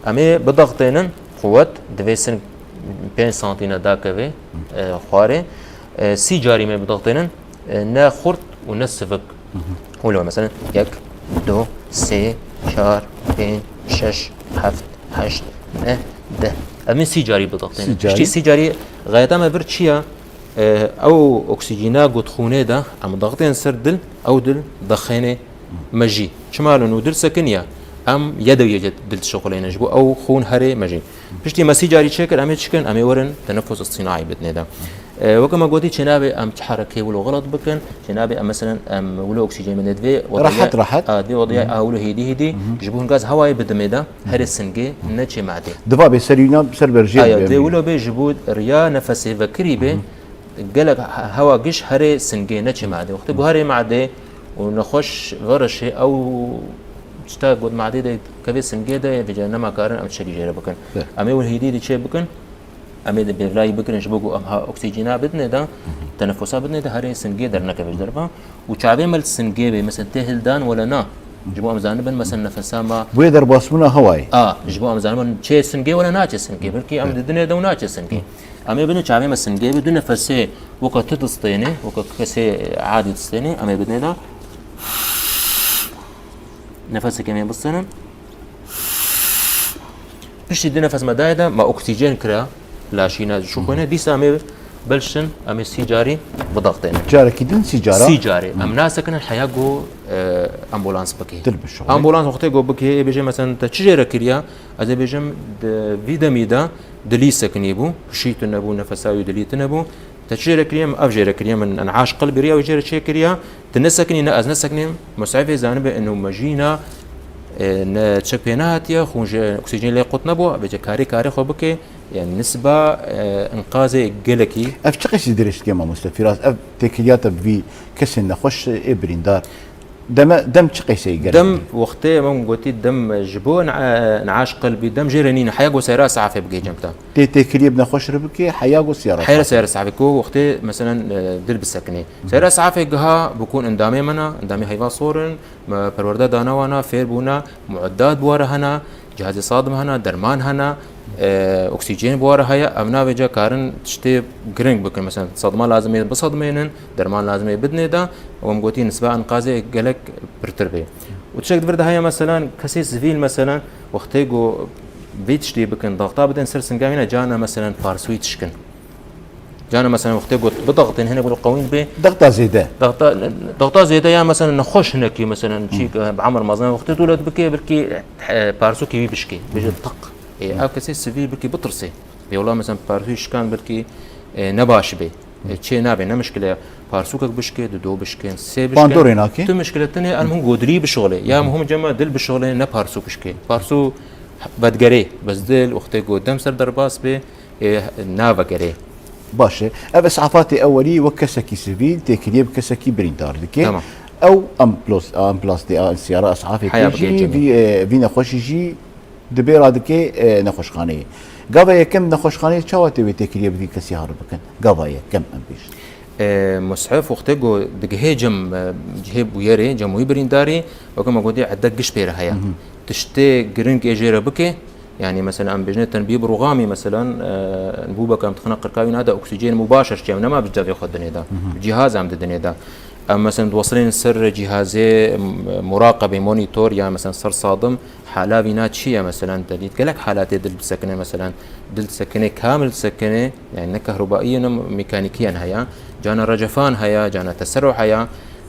Em ê bidaxtênin, quwet, divê sing pênc santî ne dakevê, e, xwarê. E, sî carî me bidaxtênin, e, ne xurt û ne sivik. Hı hı. Wilo, mesela, yek, du, sê, çar, pênc, şeş, heft, heşt, neh, deh. Em ê sî carî bidaxtênin. Sî carî? Piştî sî carî xayeta me vir çi ya? E, ew oksîjîna ku di xûnê de em daxitên ser dil, ew dil dixêne mejî. Çima li nû dil sekiniye, em yedewiyê dil dişixuleyne. Ji bo ew xûn herê mejî. Piştî me sî carî çêkir, em ê çikin? Em ê werin tenefus îstînaî bidinê de. E, weke me gotî, çênabê em ti herekê wilo xelet bikin, çênabê em, meselen, em wilo oksîjen bidinê divê Rehet, rehet. A, divê odaya a wilo hêdî hêdî, ji bo hingaz hewayê bidimê de, herê singê neçê madê. Diva bê serî nan ser berjê Aya, be. Divê wilo bê ji bo riya nefesê vekirî bê, gelek he-, hewa giş herê singê neçê madê. Wextê ku herê madê û nexweş verişê ew çita got madê de kevê singê de, vêca nema karin em tiştekî jê re bikin. Be. Em ê wilo hêdî hêdî çê bikin. Em ê di bêvlayî bikirin ji bo ku em ha oksîjîna bidinê de, tenefusa bidinê de herê singê dernekeve ji derve. Û çavê me li singê bê, mesela tê hildan wele na. Ji bo em zanibin, mesela nefesa me Bu yê derbasbûna hewayê. A, ji bo em zanibin çê singê wele naçê singê. Belkî em di dinê de û naçê singê. Em ê bidin çavê me singê bê, du nefesê weke tu distênê, weke kesê adî distênê, em ê bidinê de. Nefesekê em ê bistênin. Piştî du nefes me dayê de, me oksîjen kira, laşîna ji xwe ne, dîsa em ê belşin, em ê sî carî bidaxtênin. Carekî din sî cara? Sî carî. Em nasekinin heya ku, e, ambulans bikê. Dil bişuxulê. Ambulans wextê ku bikê, ê bêje, mesela, te çi jê re kiriya? Ez ê bêjim, di vî demî de dilî sekinî bû, hişî tune bû, nefesa wî dilî tune bû. Te çi jê re kiriye? Min ev jê re kiriye, min en'aş qelbî riya wî jê re çêkiriya. Tu nesekinî, ne ez nesekinîm. Mus'efê zanibe eno mejîna, e, ne çek pê nehatiye, xûn ji oksîjen lê qut nebû, bêje karê karê xwe bike, yani nisba, e, inqazê gelekî. Ev çi qesî dirêj dike mamoste Fîraz? Ev têkiliya te bi vî kesên nexweş ê birîndar. Deme, dem çi qeyseyî gerek Dem bî? Wextê min gotî dem ji bo ne-, neaş qelbî dem jê re nîne. Heya go seyra safê bigê cem te. Tê têkiliyê bi nexweş re bikê, heya go seyra Heyra safê. Seyra safê ku wextê, meselen, e, dil bisekinê. Seyra safê giha bikûn endamê me ne, endamê heyva sorin, me perwerde dana wana, fêr bûna, mueddat bi were hene, cihazê sadim hene, derman hene, e, oksîjen bi were heye, ev navêca karin tiştê giring bikin. Mesela sadma lazim ê bisadmênin, derman lazim ê bidinê de, û em gotî nisba enqazê gelek pirtir bê. Û tiştek di vir de heye, mesela kesê sivîl, mesela wextê ku vê tiştê bikin, daxta bidin ser singa wî ne, cana mesela parsûyî tişkin. Cana mesela wextê got bidaxtin, hinek wilo qewîn bê. Daxta zêde. Daxta, daxta zêde ya mesela nexweş hinekî, mesela çî, bi emir mezin wextê tu lê dibikê, belkî, e, parsûkê wî bişkê. Bêje tiq. E, ev kesê sivîl belkî bitirsê. Bê wela mesela parsûyî şikan belkî, e, ne baş bê. E, çê nabe, ne mişkile. Parsûkek bişkê, dido bişkin, sê bişkin. Bandorê nake? Tu mişkile tine, el muhim go dilî bişolê. Ya muhim cema dil bişolê, ne parsûk bişkê. Parsû vedigerê, bes dil, wextê go dem ser derbas bê, e, navegerê. Baş e. Ev es'afatê ewelî wek kesekî sivîl têkiliyê bi kesekî birîndar dike. Tamam. Ew amplos-, amplas dê, a, siyara es'afê Heya tê jî, bigê cemê. vî, e, vî nexweşî jî dibê radike, e, nexweşxaneyê. Gava yekem nexweşxaneyê çawa tê wê têkiliyê bi vî kesî har bikin? Gava yekem em bêjin. E, Mus'ef wextê ku digihê cem, e, cihê bûyerê, cem wî birîndarî, weke me gotî edde giş pê re heye. Tiştê giring ê jê re bike, yani mesela em bêjine tenbî bi ruxamî, mesela, e, bûbeke em dixine qirka wî nade oksîjen mubaşer çi em nema bi cevê xwe dinê de. Cihaz em didinê de. Em mesela diwesilên ser cihazê, m-, muraqebê, monitor ya mesela ser sadim, hala vîna çi ye, mesela te dît gelek halatê dil bisekine, mesela dil disekine, kamil disekine, yani ne kehrubaî ye, ne mekanîkî ye heye. Cana recefan heye, cana teserruh heye.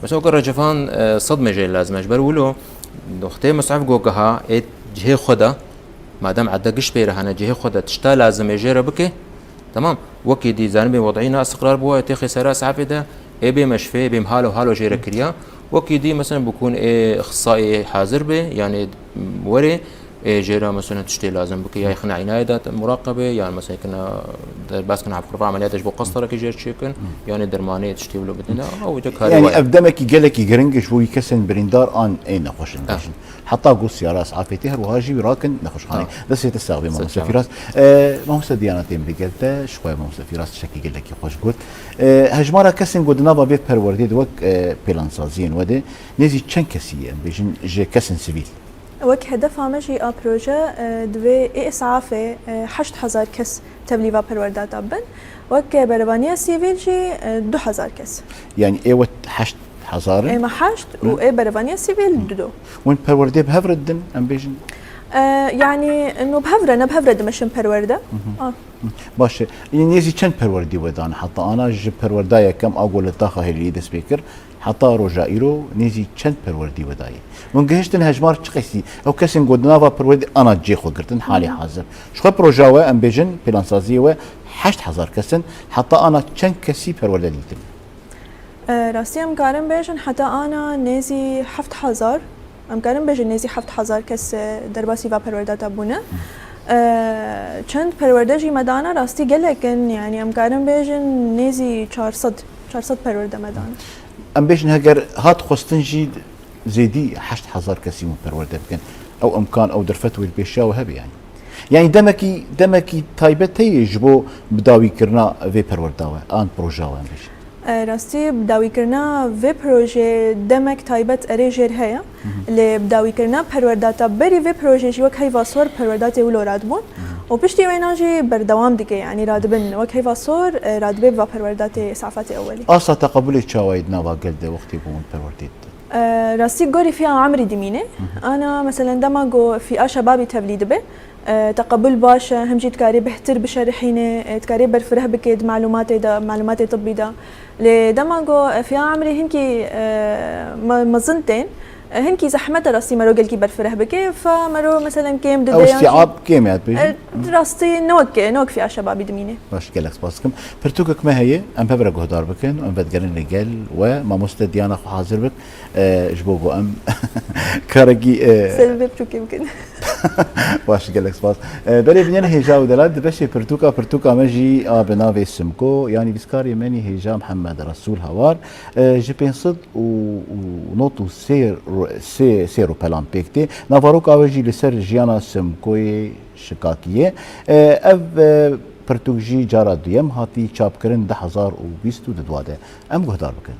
Mesela weke recefan, e, sedme jê lazim e. Ji ber wilo, wextê Mus'ef go giha, ê cihê xwe de, madem edde giş pê re hene, cihê xwe de tişta lazim ê jê re bike, Tamam. Wekî dî zanibê wed'î na istiqrar bû, têxê sera safê de, ê bê meşfê, ê bê halo halo jê re kiriya. Wekî dî, mesela, bikûn ê ixtisayê hazir bê, yani, werê, ê jê re, mesela, tiştê lazim bike, ya xina inayê de muraqebe, yani, mesela, kina derbas kina hevqirva ameliyatê ji bo qestarekê jê re çêkin, yani, dermanê tiştê wilo bidin, ew de karê Yani, were. Ev demekî gelekî giring e ji bo wî kesên birîndar an ê nexweş in bêjin. Heta ku siyara es'afê tê her wiha jî wî rakin nexweşxaneyê. Destê te sax bê, mamoste Firas. E, mamoste Diyana têm li gel te, ji xwe mamoste Firas tiştekî gelekî xweş got. E, hejmara kesên ku di nava vê perwerdê de wek, e, pêlansaziyên we de nêzî çend kesî ye, em bêjin ji kesên sivîl? Wek hedefa me jî a proje, e, divê ê es'afê, e, heşt hezar kes tevlîva perwerdata bin. Wek berevaniya sivîl jî, e, du hezar kes. Yani ê we heşt hezar in? Ê me heşt û ê berevaniya sivîl dudo. Hûn perwerdê bi hev re didin, em bêjin? E, yanî no bi hev re, ne bi hev re dimeşin perwerde. Ah. Baş e. Nêzî çend perwerdî we dane? Heta ana ji perwerda yekem a ku li taxa Hêlîrî dest pê kir, heta roja îro nêzî çend perwerdî we dayî? Hûn gihiştin hejmar çi qesî? Ew kesên ku di nava perwerdî ana cê xwe girtin halê hazir. Ji xwe proja we, em bêjin, plansaziyê we heşt hezar kes in. Heta ana çend kesî perwerde dîtin? E, rastî em karin bêjin heta ana nêzî heft hezar, em karin bêjin nêzî heft hezar kes, e, derbasî va perwerdata bûne. E, çend perwerde jî me dana, rastî gelek in, yanî em karin bêjin nêzî çar sed, çar sed perwerde me dana. Em bêjin heger hat xwestin jî zêdî heşt hezar kesî hûn perwerde bikin. Ew imkan, ew derfet wê li pêşiya we hebe yanî. Yanî demekî, demekî taybet heye ji bo bidawîkirina vê perwerda we, an proja we em bêjin. E, rastî, bidawîkirina vê projeyê demek taybet erê jêr heye. Lê bidawîkirina perwerdata berî vê projeyê jî wek heyva sor perwerdatê wilo radibûn. Û piştî wêna jî berdewam dike, yanî radibin. Wek heyva sor, e, radibê bi va perwerdatê îsafatê ewelî. Asta teqebulê çawa ye di nava gel de wextê ku hûn perwerdê didin? E, rastî gorî fiya emrî dimîne. Ana, meselen, dema ku fiya şebabî tevlî dibe, e, teqebul baş e, him jî dikarê bêhtir bişerihîne, e, dikarê berfireh bike di malûmatê de, malûmatê tibbî de. Lê dema ku, e, fiya emrî hinkî, e, me-, mezin tên, e, hinkî zehmet e rastî mero gelkî berfireh bike. Fa mero, meselen, kêm dide Ew yan jî, îstîab kêm e, dibêjin? E, rastî ne wek, ne wek fiya şebabî dimîne. Baş, gelek spas dikim. Pirtûkek me heye, em hev re guhdar bikin, em vedigerin li gel we. Mamoste Diana xwe hazir bik, e, ji bo ku em karekî, e, Ser vê pirtûkê bikin. Baş, gelek spas. E, berê bînerên hêja û delal, di beşê pirtûka, pirtûka me jî a bi navê Simko, ya nivîskarê me nî hêja Mihemed Resûl Hawar, e, ji pênc sed û nod û sê ro-, sê, sê ropelan pêk tê. Naveroka we jî li ser jiyana Simkoyê şikakî ye. E, ev, e, pirtûk jî cara duyem hatî çapkirin du hezar û bîst û du de. Em guhdar bikin.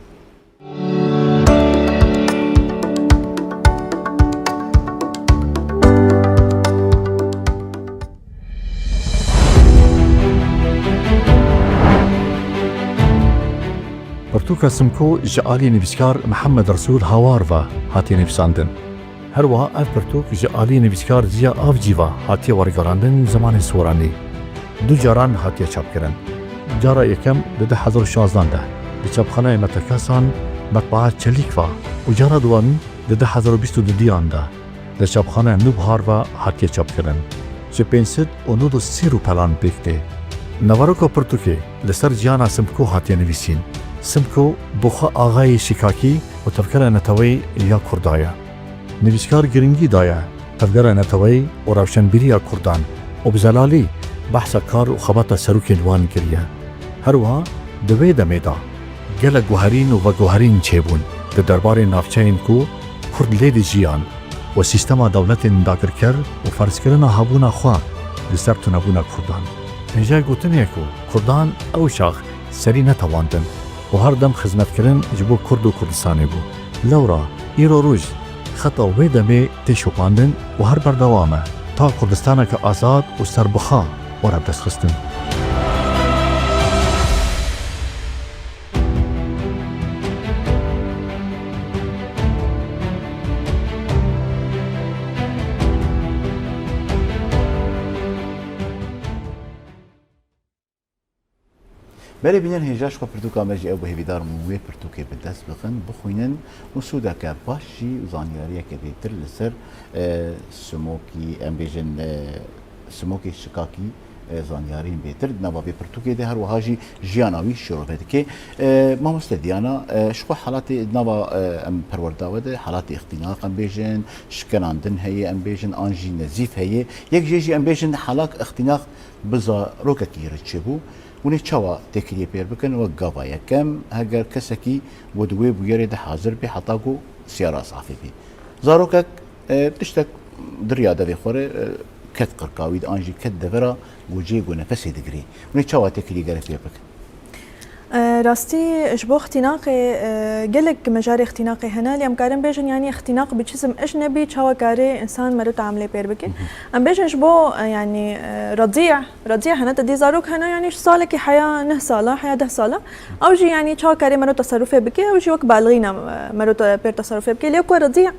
Pirtûka Simko ji alî nivîskar Mihemed Resûl Hawar ve hatiye nivîsandin. Her wiha ev pirtûk ji alî nivîskar Ziya Avcî ve hatiye wergerandin zimanê soranî. Du caran hatiye çapkirin. Cara yekem di du hezar û şazdan de di çapxaneyê Metekasan, Metbaa Çelîk ve û cara duwemîn di du hezar û bîst û dudiyan de di çapxaneya Nûbhar ve hatiye çapkirin. Ji pênc sed û nod û sê rûpelan pêk tê. Naveroka pirtûkê li ser jiyana Simko hatiye nivîsîn. Simko bi xwe axayê şikakî û tevgera neteweyî ya Kurda ye. Nivîskar girîngî daye tevgera neteweyî û rewşenbîriya Kurdan û bi zelalî behsa kar û xebata serokên wan kiriye. Her wiha di wê demê de gelek guherîn û veguherîn çêbûn di derbarê navçeyên ku Kurd lê dijiyan û sîstema dewletên dagirker û ferzkirina hebûna xwe li ser tunebûna Kurdan. Hêjayê gotinê ye ku Kurdan ew çax serî netewandin û her dem xizmetkirin ji bo Kurd û Kurdistanê bû. Lewra îro roj xeta wê demê tê şopandin û her berdewam e ta Kurdistaneke azad û serbixwe were bidestxistin. Berê bînerên hêja, ji xwe pirtûka me jî ew bû, hêvîdar im wê pirtûkê bi dest bixin, bixwînin û sûdeke baş jî û zanyariyeke bêtir li ser, e, simokî, em bêjin, e, simokê şikakî, e, zanyariyên bêtir di nava vê pirtûkê de, her wiha jî jiyana wî şîrove dike. E, mamoste Diyana, e, ji xwe halatê di nava, e, em perwerda we de halatê îxtînaq em bêjin, şikenandin heye em bêjin, an jî nezîf heye. Yek jê jî em bêjin halak îxtînaq bi zarokekî re çêbû. Hûn ê çawa têkiliyê pêr bikin? Wek gava yekem, heger kesekî ku di wê bûyerê de hazir bê heta ku siyara safê bê. Zarokek, e, tiştek di riya devê xwe re, e, ket qirka wî de an jî ket devera goceyê ku nefesê digirê. Hûn ê çawa têkiliyê gere pêr bikin? E, Rastî ji bo ixtînaqê, e, gelek mejarê ixtînaqê hene, lê em karin bêjin, yanî ixtînaq bi cisim ecnebî çawa karê însan mero teamilê pêr bike. Em bêjin ji bo, e, yanî, e, redî, redî hene, te dî zarok hene, yanî ji salekî heya neh sala, heya deh sala. Ew jî, yanî, çawa karê mero teserufê bike, ew jî wek balixî ne, e, mero te-, pêr teserufê bike. Lê ku redî,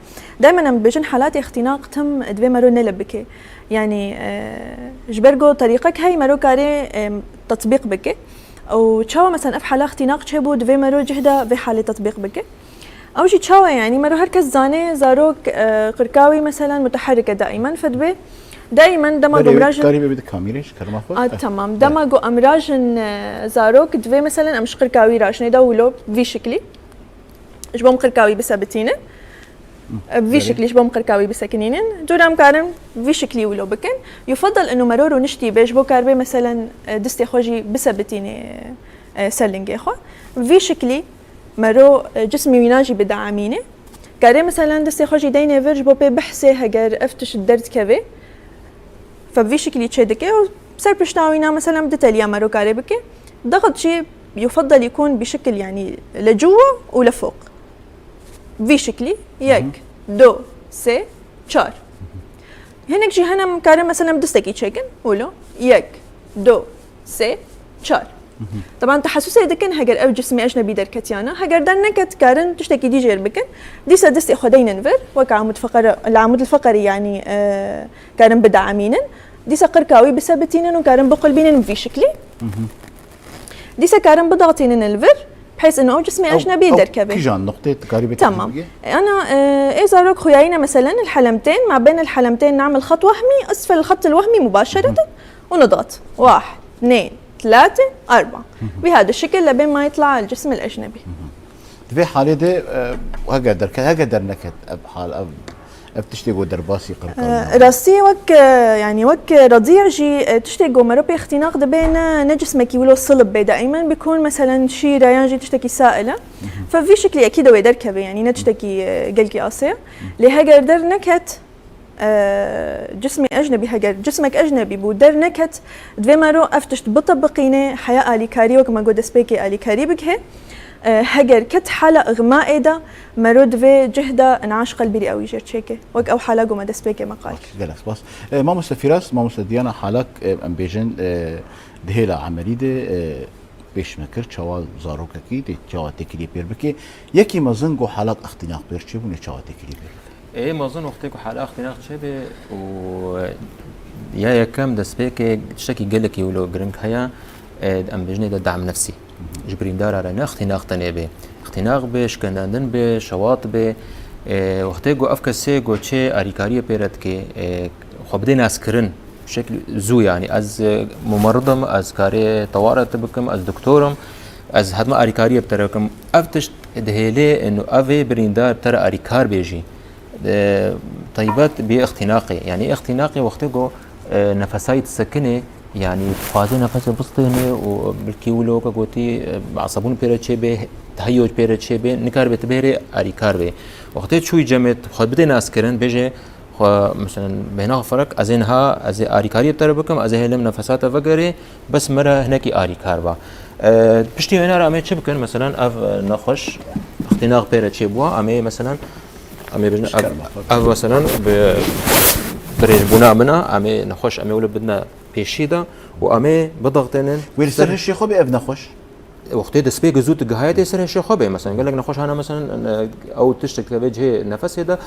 daimen em dibêjin halatê ixtînaq tim divê mero nelib bike. Yanî, e, ji ber ku terîqek heye mero karê, e, tetbîq bike. Û çawa mesela ev hala ixtînaq çêbû, divê mero cihda vê halê tetbîq bike. Ew jî çawa, yanî mero her kes zane zarok, e, qirka wî mesela muteherrik e daimen, fedibê daimen dema ku em rajin. Karî bê bi kamîrê ji kerema xwe? A, Eh, tamam. eh. Dema ku em rajin, e, zarok, divê mesela em ji qirka wî rajinê de wilo vî şiklî. Ji bo em qirka wî bisebitînin. E, vî Belê. şiklî ji bo em qirka wî bisekinînin. Dûra em karin vî şiklî wilo bikin. Yufadal inu mero rûniştî be, ji bo karibê meselen, e, distê xwe jî bisebitînê, e, ser lingê xwe. Vî şiklî mero, e, cismî wîna jî bideamîne. Karê meselen distê xwe jî deynê vir ji bo pê bihsê heger ev tişt derdikeve. Fe bi vî şiklî çêdike û ser pişta wîna, meselen, bi du teliya mero karê bike. Daxit jî yufadal yikûn bi şikil, yanî le cuwa û le foq. Vî şiklî, yek, Hı hı. du, sê, çar. Hinek jî hene em karin, meselen, bi distekî çêkin, wilo, yek, du, sê, çar. Hı hı. Teban tehesûsê dikin, heger ev cismê ecnebî derketiyana, heger derneket, karin tiştekî dî jêr bikin. Dîsa distê xwe deynin vir, wek amud feqer, li amud feqerî, yanî, e, karin bideamînin. Dîsa qirka wî bisebitînin û karin biqulbînin vî şiklî. Hı hı. Dîsa karin bidatînin li vir, bihêz inu ew cismê Ew, ecnebî ew derkeve. Kîjan noqtê tu karî bê Tamam. tehdîd bike? Ana, e, ê zarok xuyayîne, meselen, الحلمتين، ما بين الحلمتين نعمل خط وهمي أسفل الخط الوهمي مباشرة ونضغط. واحد، اثنين، ثلاثة، أربعة. بهذا الشكل لبين ما يطلع الجسم الأجنبي. Di vê halê de, e, hege derket, hege derneket ev hal, ev, ev tiştê ku derbasî qirkan E, nabin. Rastî wek, e, yanî wek redî jî, e, tiştê ku mero pê ixtînaq dibe ne, ne cismekî wilo silib bê daimen bikûn, meselen şîr e yan jî tiştekî sail e. Fe vî şiklî ekî de wê derkeve, yanî ne tiştekî, e, gelkî asê ye. Lê heger derneket, e, cismê ecnebî, heger cismek ecnebî bû, derneket, divê mero ev tişt bitebiqîne, heya alîkarî, wek me got destpêkê alîkarî bigihe. E, heger ket hala îxmaê de, mero divê cihda in'aş qelbî rê ew jêr çêke. Wek ew hala ku me destpêkê me qal kir. Baş, gelek spas. E, mamoste Fîras, mamoste Diyana, halak, e, em bêjin, e, di hêla emelî de, e, pêş me kir, çawa zarokekî tê, çawa têkiliyê pêr bike. Yekî mezin ku halak ixtînaq pêr çêbûne, çawa têkiliyê pêr bike. Ê mezin wextê ku hala ixtînaq çêbe û ya yekem destpêkê tiştekî gelekî wilo giring heye, e, em bêjinê de dam nefsî. Ji birîndara re ne ixtînaq tenê bê. Ixtînaq bê, şikendandin bê, şewat bê. E, wextê ku ev kesê ku çê alîkariyê pê re dike, e, xwe bidê naskirin, şekl zû, yanî ez, e, mumerrid im, ez karê tewaret bikim, ez doktor im, ez hema alîkariyê bi te re bikim. Ev tişt dihêlê, inu ev ê birîndar bi te re alîkar bê jî. E, taybet bi ixtînaqê. Yanî ixtînaqê wextê ku, e, nefesayî disekinê, yanî dixwaze nefesê bistêne û bilkî wilo weke gotî, e, esebûn pê re çêbê, teheyyuc pê re çêbê, nikaribe tu bêrê alîkar bê. Wextê çûyî cemê xwe bidê naskirin, bêje, xwe, mesela, bêhna xwe ferek, ez ê niha, ez ê alîkariyê bi te re bikim, ez ê hêlim nefesa te vegerê, bes me re hinekî alîkar ba. E, piştî wêna re em ê çi bikin? Mesela, ev, e, nexweş, ixtînaq pê re çêbûwa, em ê, mesela, em ê bêjin, ev, Şikar me. ev, mesela, bi, birêjbûna min e, em ê nexweş, em ê wilo bidine pêşî de û em ê bidixtênin Wê li ser ser hişê xwe bê ev nexweş? Wextê destpêkê zû tu gihaye tê ser hişê xwe bê. Mesela, gelek nexweş hene, mesela, e, ew tiştek tevê cihê nefesê de,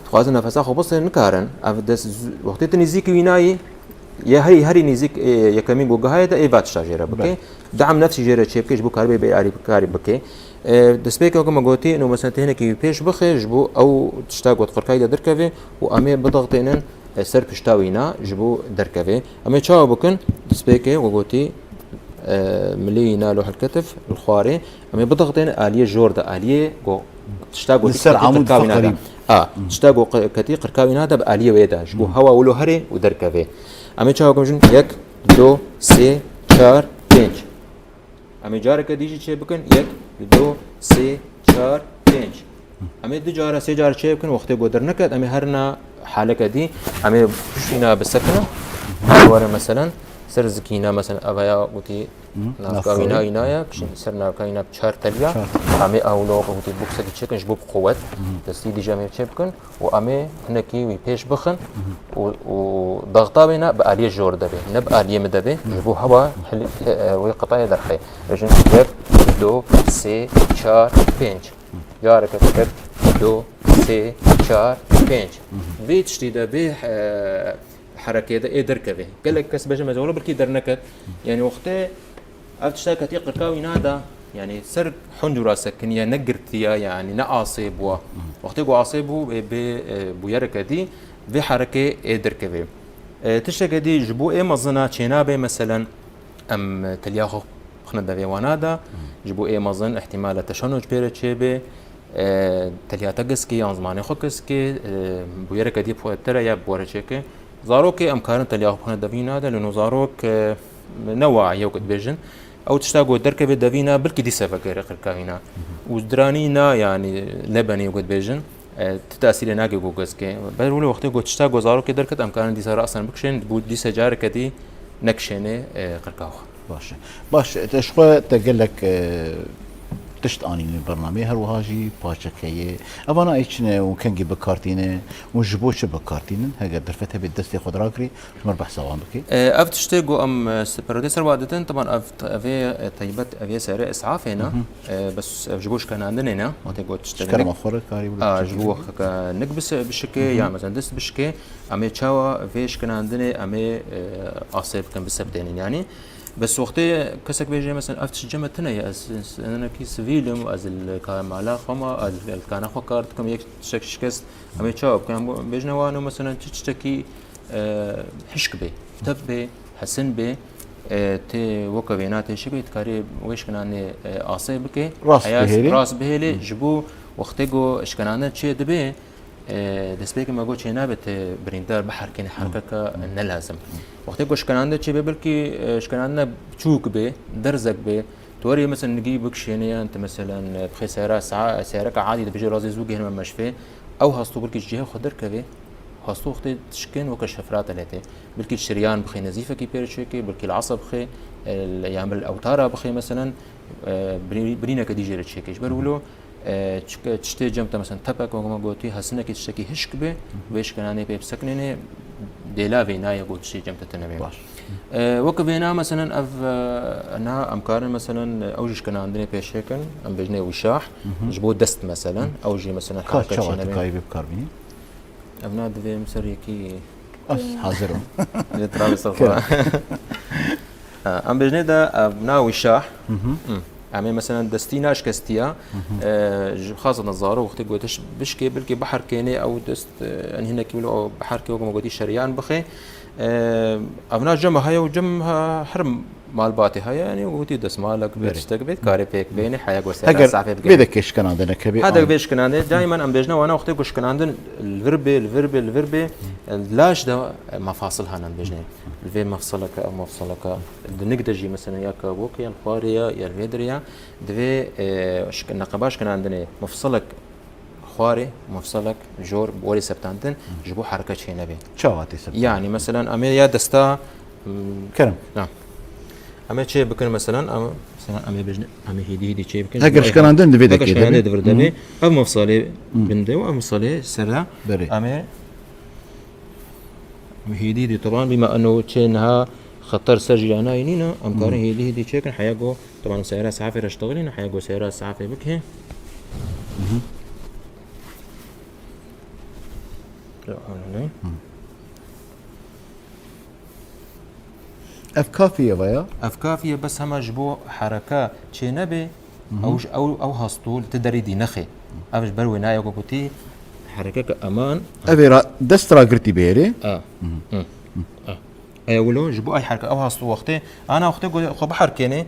dixwazin nefesa xwe bistê, nikarin. Ev dest zû, wextê tu nêzîkî wî nayî, yê herî, herî nêzîk, e, yekemîn ku gihaye de ê va tişta jê re bike. Belê. Dam nefsî jê re çê bike, ji bo karibê bê alîkarî bike. E, destpêkê weke me gotî, ino mesela tu hinekî wî pêş bixe, ji bo ew tişta ku di qirkayî de derkeve û em ê bidixtênin, e, ser pişta wîna ji bo derkeve. Em ê çawa bikin? Destpêkê we gotî, e, milê wîna lo helketif li xwarê. Em ê bidixtênin aliyê jor de, aliyê ku tişta ku Li ser amûd qirka wîna de. Feqirî. A, Hmm. tişta ku qi-, ketî qirka wîna de bi aliyê wê de. Ji bo Hmm. hewa wilo herê û derkeve. Em ê çawa bikin? Yek, du, sê, çar, pênc. Em ê careke dî jî çê bikin. Yek, du, sê, çar, pênc. Em ê du cara, sê cara çê bikin. Wextê ku derneket, em ê herina haleke dî. Em ê piştîna bisekinin. Were meselen, ser zikîna, meselen, ev ya gotî Navka wîna îna ye, piştî ser navka îna bi çar teliya. Çar. Em ê ew lo wekî boksekî çêkin ji bo bi quwet. Destî dî jî em ê çê bikin û em ê hinekî wî pêş bixin û, û daxta wê ne bi aliyê jor de bê, ne bi aliyê min de bê. Ji bo hewa hilî, he, e, wê qitayê derxê. Bêjin yek, du, sê, çar, pênc. Careke yek, du, sê, çar, pênc. Vê tiştî de, vê, e, herekê de ê derkeve. Gelek kes bêjin, mesela, wele belkî derneket. Yani wextê ev tişta ketî qirka wîna de, yani ser huncura sekiniye, ne girtiye, yani ne asê bûye. Wextê ku asê bû, ê bê, e, bûyereke dî, vê herekê ê derkeve. E, tişteke dî ji bo ê mezina çênabe, meselen, em teliya xwe bixine devê wana de, ji bo ê mezin ihtimale teşenuc pê re çêbe, e, teliya te giskê yan zimanê xwe giskê, e, bûyereke dî bi te re ya bi we re çêke. Zarokê em karin teliya xwe bixine devîna de, lê no zarok, e, ne wa ye wekî dibêjin. Ew tişta ku derkeve devîna, bilkî dîse vegere qirka wîna. Û diranî na, yanî, nebenê wekî dibêjin. E, ti tesîrê nake ku giskê. Ber wilo wextê ku tişta ku zarokê derket, em karin dîsa rasen bikişên, bû dîse careke dî nekişênê, e, qirka xwe. Baş e. Baş e. Te ji xwe te gelek, e, tişt anîn li bernameyê, her wiha jî parçeke ye. Evana ê çi ne û kengî bi kar tîne û ji bo çi bi kar tînin? Heger derfet hebe destê xwe diragirî, ji me re behsa wan bike. E, ev tiştê ku em, e, se-, perwerdê ser wa didin, teban ev, ev ê, e, taybet, ev ê sere isafê ne. E, bes ev ji bo şikenandinê ne, wextê ku tiştê Şikena me xwe re karî wilo A, çi ji bo bike. Wexteke nik bise-, bişike, ya mesela dest bişike, em ê çawa vê şikenandinê em ê, e, asê bikin, bisebitênin yani. Bes wextê kesek bêje, mesela, ev tişt cem me tune ye, ez, ez hinekî sivîl im, ez li ka-, mala xwe me, ez li kana xwe kar dikim, yek tiştek şikest, em ê çawa bikin? Em bêjine wano, mesela, tu tiştekî, e, hişk bê, tev bê, hesin bê, e, tê weke vêna tê şibê, dikarê wê şikinanê, e, asê bike. Rast Heya bihêlê. Rast bihêlê, ji bo wextê ku şikinane çê dibe, E, destpêkê me got çênabe te birîndar biherkêne, herkeke ne lazim. Wextê ku şikenande çêbe, belkî, e, şikenandine biçûk be, derzek be, tu werê mesela nigî bikişêne yan tu mesela, e, bixê seyara sa-, seyareka adî dibêje razê zû gihênime meşfê, ew hastû belkî ji cihê xwe derkeve, hastû wextê dişkên weke şefrate lê tê. Belkî şiriyan bixê nezîfekî pê re çêke, belkî li esa bixê, e, yan bil ewtara bixê mesela, e, birî-, birîneke dî jê re çêke. Ji ber wilo, E, çike tiştê cem te, mesela tepek, wek me gotî, hesinekî tiştekî hişk be, vê şikenanê pê bisekinêne, dêla vê naye ku tiştê cem te tune be. Baş. E, wek vêna, mesela ev, e, na em karin, mesela ew jî şikenandinê pêşê kin, em bêjinê wîşah, ji bo dest, mesela, ew jî, mesela Ka herke çawa çêne tu be. Kayî vê bikar bînî? Ev na divê em ser yekî Ez hazir im. Lê tu rabê ser xwe. Ha, em bêjinê de, ev, na wîşah. Hı. Em ê mesela destî naşkestiya, e, ji xaseten zaro wextê gotiş bişkê, belkî biherkênê ew dest, e, en hinekî wilo biherkê wek me gotî şeriyan bixê. E, ev na cem heye û cem ha-, her malbatê heye, yani wekî desmalek bê, Berê. Tiştek bê, karê pêk bênê, heya ku sera Heger safê bikê. Vê de keşkena de nekebê. Hede vê şikinandê, daimen em bêjine wana wextê ku şikinandin li vir bê, li vir bê, li vir bê, laş de, e, mefasil hene em bêjine. Li vê mefsileke, ev mefsileke, di nik de jî mesela ya ke wok ya li xwarê ya, ya li vê derê ya, divê, e, şik-, neqeba şikinandinê mefsilek xwarê, mefsilek jor bi werê septandin, ji bo hereke çênebê. Çawa tê septandin? Yani mesela em ê ya desta, m, Kerem. Ha. Em ê çê bikin mesela, em, mesela em ê bêjin, em ê hêdî hêdî çê bikin. Heger şikanandin divê Heger dekê şikanandin devê. Divê devê. Ev mefsalê bin de û ev mefsalê ser de. Berê. Em ê hêdî hêdî, teban bîme eno çê niha xeter ser jî ya nayê nîne, em karin hêdî hêdî çêkin, heya ku, teban seyara safê re ştixilîne, heya ku seyara safê bike. Hı. Ya, öyle. Hı. Ev kafî ye vaya? Ev kafî ye, bes hema ji bo hereke çê nebe, ew ji, ew, ew hastû li ti derî dî nexê. Ev ji ber wê nayê ku gotî herekeke eman. Ev ê ra-, dest ragirtî bêrê? A. Hı. A. Eya wilo ji bo ay hereke, ew hastû wextê, ana wextê ku xwe biherkênê,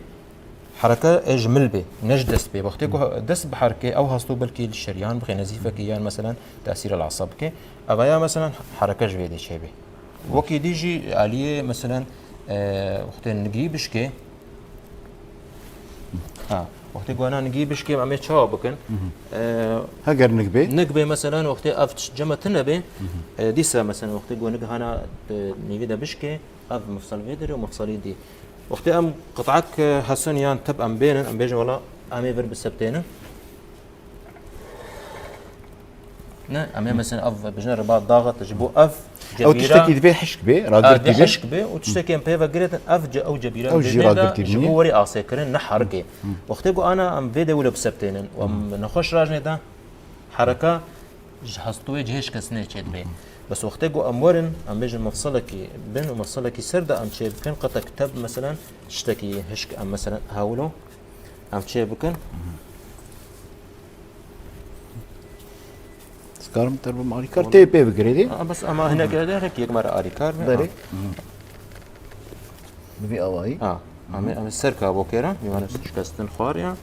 hereke ê ji mil bê, ne ji dest bê. Wextê ku dest biherkê, ew hastû belkî li şeriyan bixê, nezîfekî yan meselen tesîr el asa bike. Ev ya meselen hereke ji vê dê çêbê. Wekî dî jî aliyê, meselen, e, wextê nigî bişkê, ha, wextê ku ana nigî bişkê, em ê çawa bikin? Hı hı. E, Heger nig bê? Nig bê, meselen, wextê ev tişt cem me tune bê, hı hı, e, dîsa, meselen, wextê ku nig hana, e, nîvî de bişkê, ev mifsal vê derê û mifsalî dî. Wextê em qit'ek, e, hesin yan tip em bênin, em bêjin wela em ê vir bisebtênin. Ne, em ê mesela ev bijne ribat daxit ji bo ev Ew cebîra. Tiştekî divê hişk bê, Ha, ragirtî divê bê. Hişk bê û tiştekî em pê ve girêtin, ev ce-, ew cebîra Ew jî bêdê de ragirtî ji bûyê. Bo werê asê kirin, ne herik ê. Wextê ku ana em vê dewle bisebtênin û em nexweş rajnê de, hereka ji hestûyê cihê şikestinê çêdibê. Bes wextê ku em werin, em bêjin mefsilekî bin û mefsilekî ser de em çê bikin, qetek teb meselen tiştekî hişk em meselen hewlo em çê bikin. Dikarim te bim alîkar. Tê pê bigirê dê. A, bes ama hinek, hinek yek me re alîkar be. Berê. Ha. Bi vî awayî. Ha. Em ê, em ê ser kabokê re, yani şikestin xwar ya.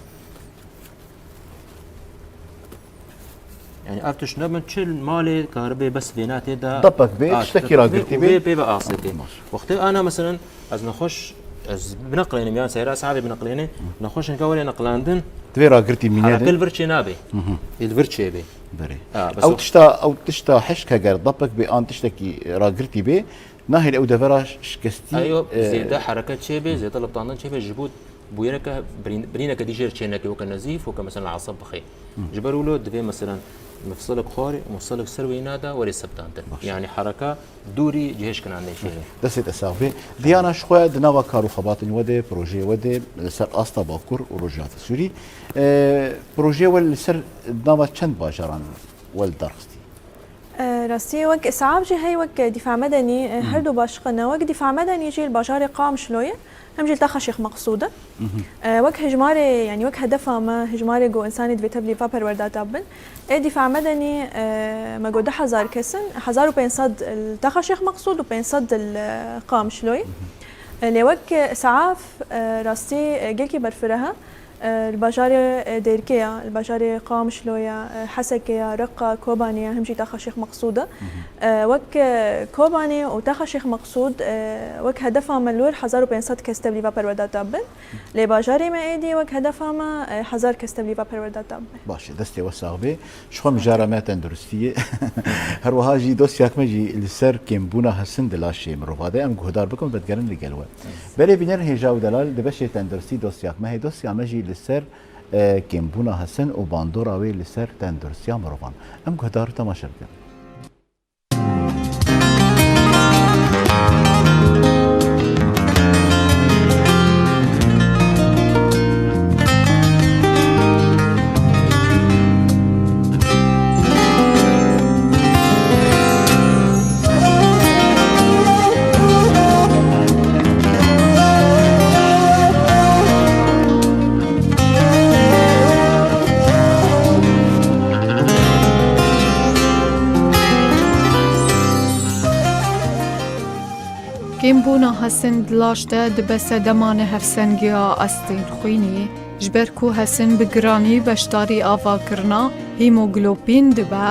Yani ev tişt nebin, çi malê karibê bes vêna tê de Dapek bê, a, tiştekî dapek bê ragirtî û bê. Bê pê ve asê tê. Baş. Wextê ana meselen ez nexweş, ez bineqlênim, yan seyra sahabê bineqlênê, nexweş hinka were neqlandin, Divê ragirtî mîne de. Herekil vir çê nabê. Hı hı. Ê li vir çê bê. Berê. Ha, bes Ew o tişta, ew tişta hişk heger dapek bê an tiştekî ragirtî bê, nahêle ew devera şikestî, Eyo, e, zêde hereket çê bê, zêde liptandin çê bê, ji bo bûyereke birîn-, birîneke dî jêr çê neke, weke nezîf, weke mesela eseb bixê. Hı. Ji ber wilo divê mesela mifsilek xwarê, mifsilek ser wêna de were sebtantin. Baş. Yani hereka dûrî cihêşkinan nêşêne. Destê te sax bê. Diyana ji xwe di nava kar û xebatên we de, projeyê we de li ser asta Bakur û Rojhilata Sûrî. E, projeyê we li ser nava çend bajaran we li dar xistî? E, rastî wek Saab jî hey wek Dîfa Medenî, e, her du başqe ne. Wek Dîfa Medenî jî li bajarê Qamişloyê, hem jî li Taxa Şêx Meqsûd e. E, wek hejmarê, yani wek hedefa me, hejmarê ku însanê divê tevlî va perwerdata bin. Ê Dîfa Medenî, e, me got du hezar kes in, hezar û pênc sed li Taxa Şêx Meqsûd û pênc sed li Qamişloyê. E, lê wek Saab, e, rastî, e, gelkî berfireh e. E, li bajarê, e, Dêrkê ya, li bajarê Qamişlo ya, e, Hesekê ya, Reqa, Kobanê ya, him jî Taxa Şêx Meqsûd e. E, wek, e, Kobanê û Taxa Şêx Meqsûd, e, wek hedefa me li wir hezar û pênc sed kes tevlî va perwerdata bin. Lê bajarê me êdî wek hedefa me, e, hezar kes tevlî va perwerdata bin. Baş e, destê we sax bê. Ji xwe mijara me tenduristiyê. Her wiha jî dosyek me jî li ser kêmbûna hesin di laşê mirova de. Em guhdar bikin, vedigerin li gel we. Belê bîner hêja û delal, di beşê tenduristî dosyek me heye. Dosya me jî li ser, e, kêmbûna hesin û bandora wê li ser tenduristiya mirovan. Em guhdar û temaşe bikin. Kêmbûna hesin di laş de dibe sedema nehevsengiya astên xwînê, ji ber ku hesin bi giranî beşdarî avakirina hîmoglobîn dibe.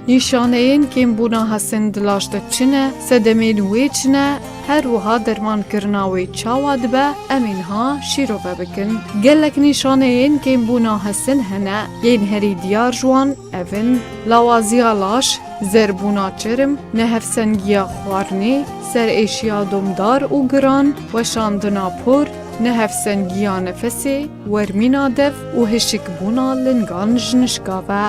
Nîşaneyên kêmbûna hesin di laş de çi ne, sedemên wê çi ne, her wiha dermankirina wê çawa dibe, em ê niha şîrove bikin. Gelek nîşaneyên kêmbûna hesin hene, yên herî diyar ji wan ev in: lawaziya laş, zerbûna çerm, nehevsengiya xwarinê, serêşiya domdar û giran, weşandina por, nehevsengiya nefesê, wermîna dev û hişikbûna lingan ji nişka ve.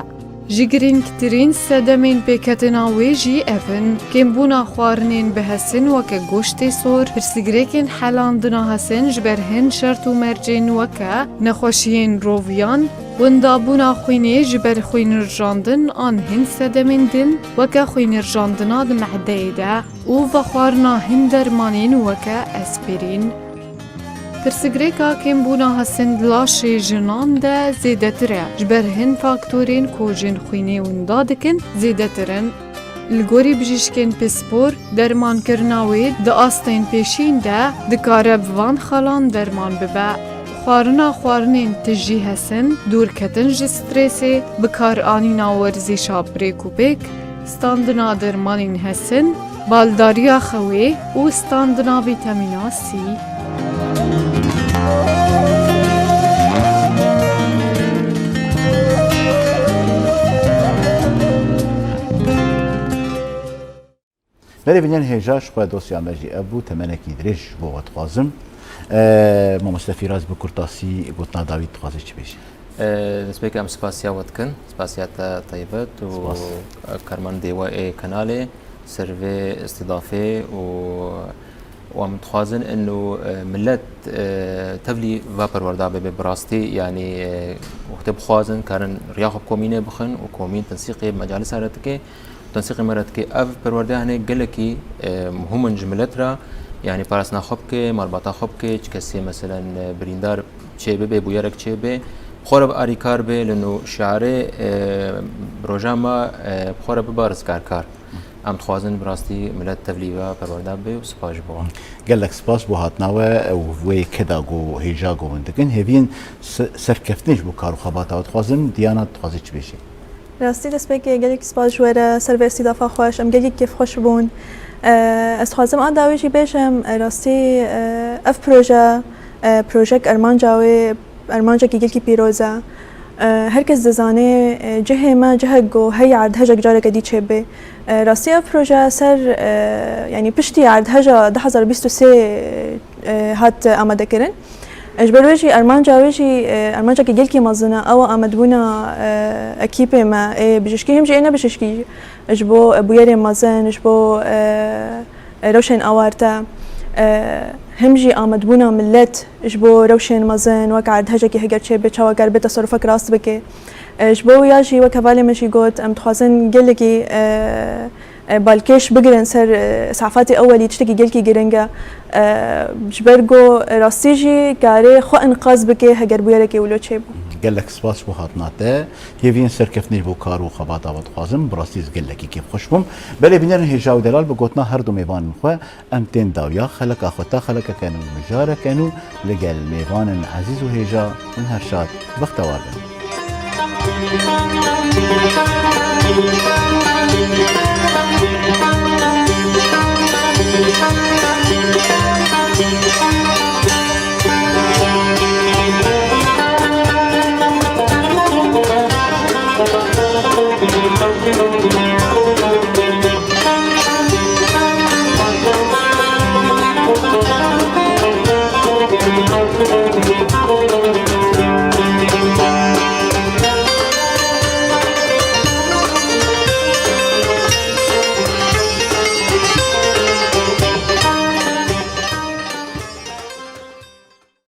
Ji girîngtirîn sedemên pêketina wê jî ev in: kêmbûna xwarinên bi hesin weke goştê sor, pirsgirêkên helandina hesin ji ber hin şert û mercên weke nexweşiyên roviyan, windabûna xwînê ji ber xwînirjandin an hin sedemên din weke xwînirjandina di me'deyê de û vexwarina hin dermanên weke aspirîn. Pirsgirêka kêmbûna hesin di laşê jinan de zêdetir e, ji ber hin faktorên ku jin xwînê winda dikin zêdetir in. Li gorî bijîşkên pispor, dermankirina wê di astên pêşîn de dikare bi van xalan derman bibe. Xwarina xwarinên tijî hesin, dûrketin ji strêsê, bikaranîna werzîşa bi rêk û pêk, standina dermanên hesin, baldariya xewê û standina vîtamîna C. Belê bînerên hêja, ji xwe dosya me jî ev bû, temenekî dirêj ji bo we dixwazim. E, Mamoste Fîraz, bi kurtasî gotina dawî dixwazî çi bêjî? E, destpêkê em spasiya we dikin, spasiya te taybet û Spas. Karmendê we ê kanalê, ser vê îstîdafê û, û em dixwazin inu, e, millet, e, tevlî va perwerda bibe bi rastî, yanî, e, wextê bixwazin karin riya xwe bi komînê bixin û komîn tensîqê bi mecalisa re dike. Tensîqê me re dike. Ev perwerdeya hene gelekî, e, muhim in ji milet re, yanî parastina xwe bike, malbata xwe bike, çi kesê meselen, e, birîndar çê bibe, bûyerek çê be, bi xwe re bi arîkar be, li nû şiarê, e, roja me, e, bi xwe re biba rizgarkar. Em dixwazin bi rastî milet tevlî ve perwerda be û spas ji bo wan. Gelek spas bo hatina we û wê keda ku hêja ku hûn dikin. Hêviyên se-, serkeftinê ji bo kar û xebata we dixwazin, Diyana dixwaze çi bêjî? Rastî destpêkê gelek spas ji we re ser vê îstîdafa xweş. Em gelekî kêfxweş bûn. E, ez dixwazim a dawî jî bêjim, e, rastî, e, ev proje, e, projek armanca wê, armancekî gelkî pîroz e. E, her kes dizane, e, cihê me cihek ku hey erdhejek careke dî çêbê. E, rastî ev proje ser, e, yanî piştî erdheja du hazar bîst û sê, e, hat amadekirin. Ji ber wê jî armanca wê jî, e, armancekî gelkî mezin e, ew e amedbûna, e, ekîpê me ê bijîşkî, him jî ê ne bijîşkî, ji bo, e, bûyerên mezin, ji bo, e, e, rewşên awarte, e, him jî amedbûna milet ji bo rewşên mezin, wek erdhejekî heger çêbe, çawa karibe teserufek rast bike. E, ji bo wiya jî, wek hevalê min jî got, em dixwazin gelekî, e, e, balkêş bigirin ser, e, îs'afatê ewelî, tiştekî gelkî giring e. E, ji ber ku rastî jî karê xwe inqaz bike heger bûyerekê wilo çêbû. Gelek spas ji bo hatina te. Hêviyên serkeftinê ji bo kar û xebata we dixwazim. Bi rastî ez gelekî kêfxweş bûm. Belê bînerên hêja û delal, bi gotina her du mêvanên xwe, em tên dawiya xeleka xwe ta xelekeke nû mijareke nû li gel mêvanên ezîz û hêja. Hûn her şad, bextewar bin.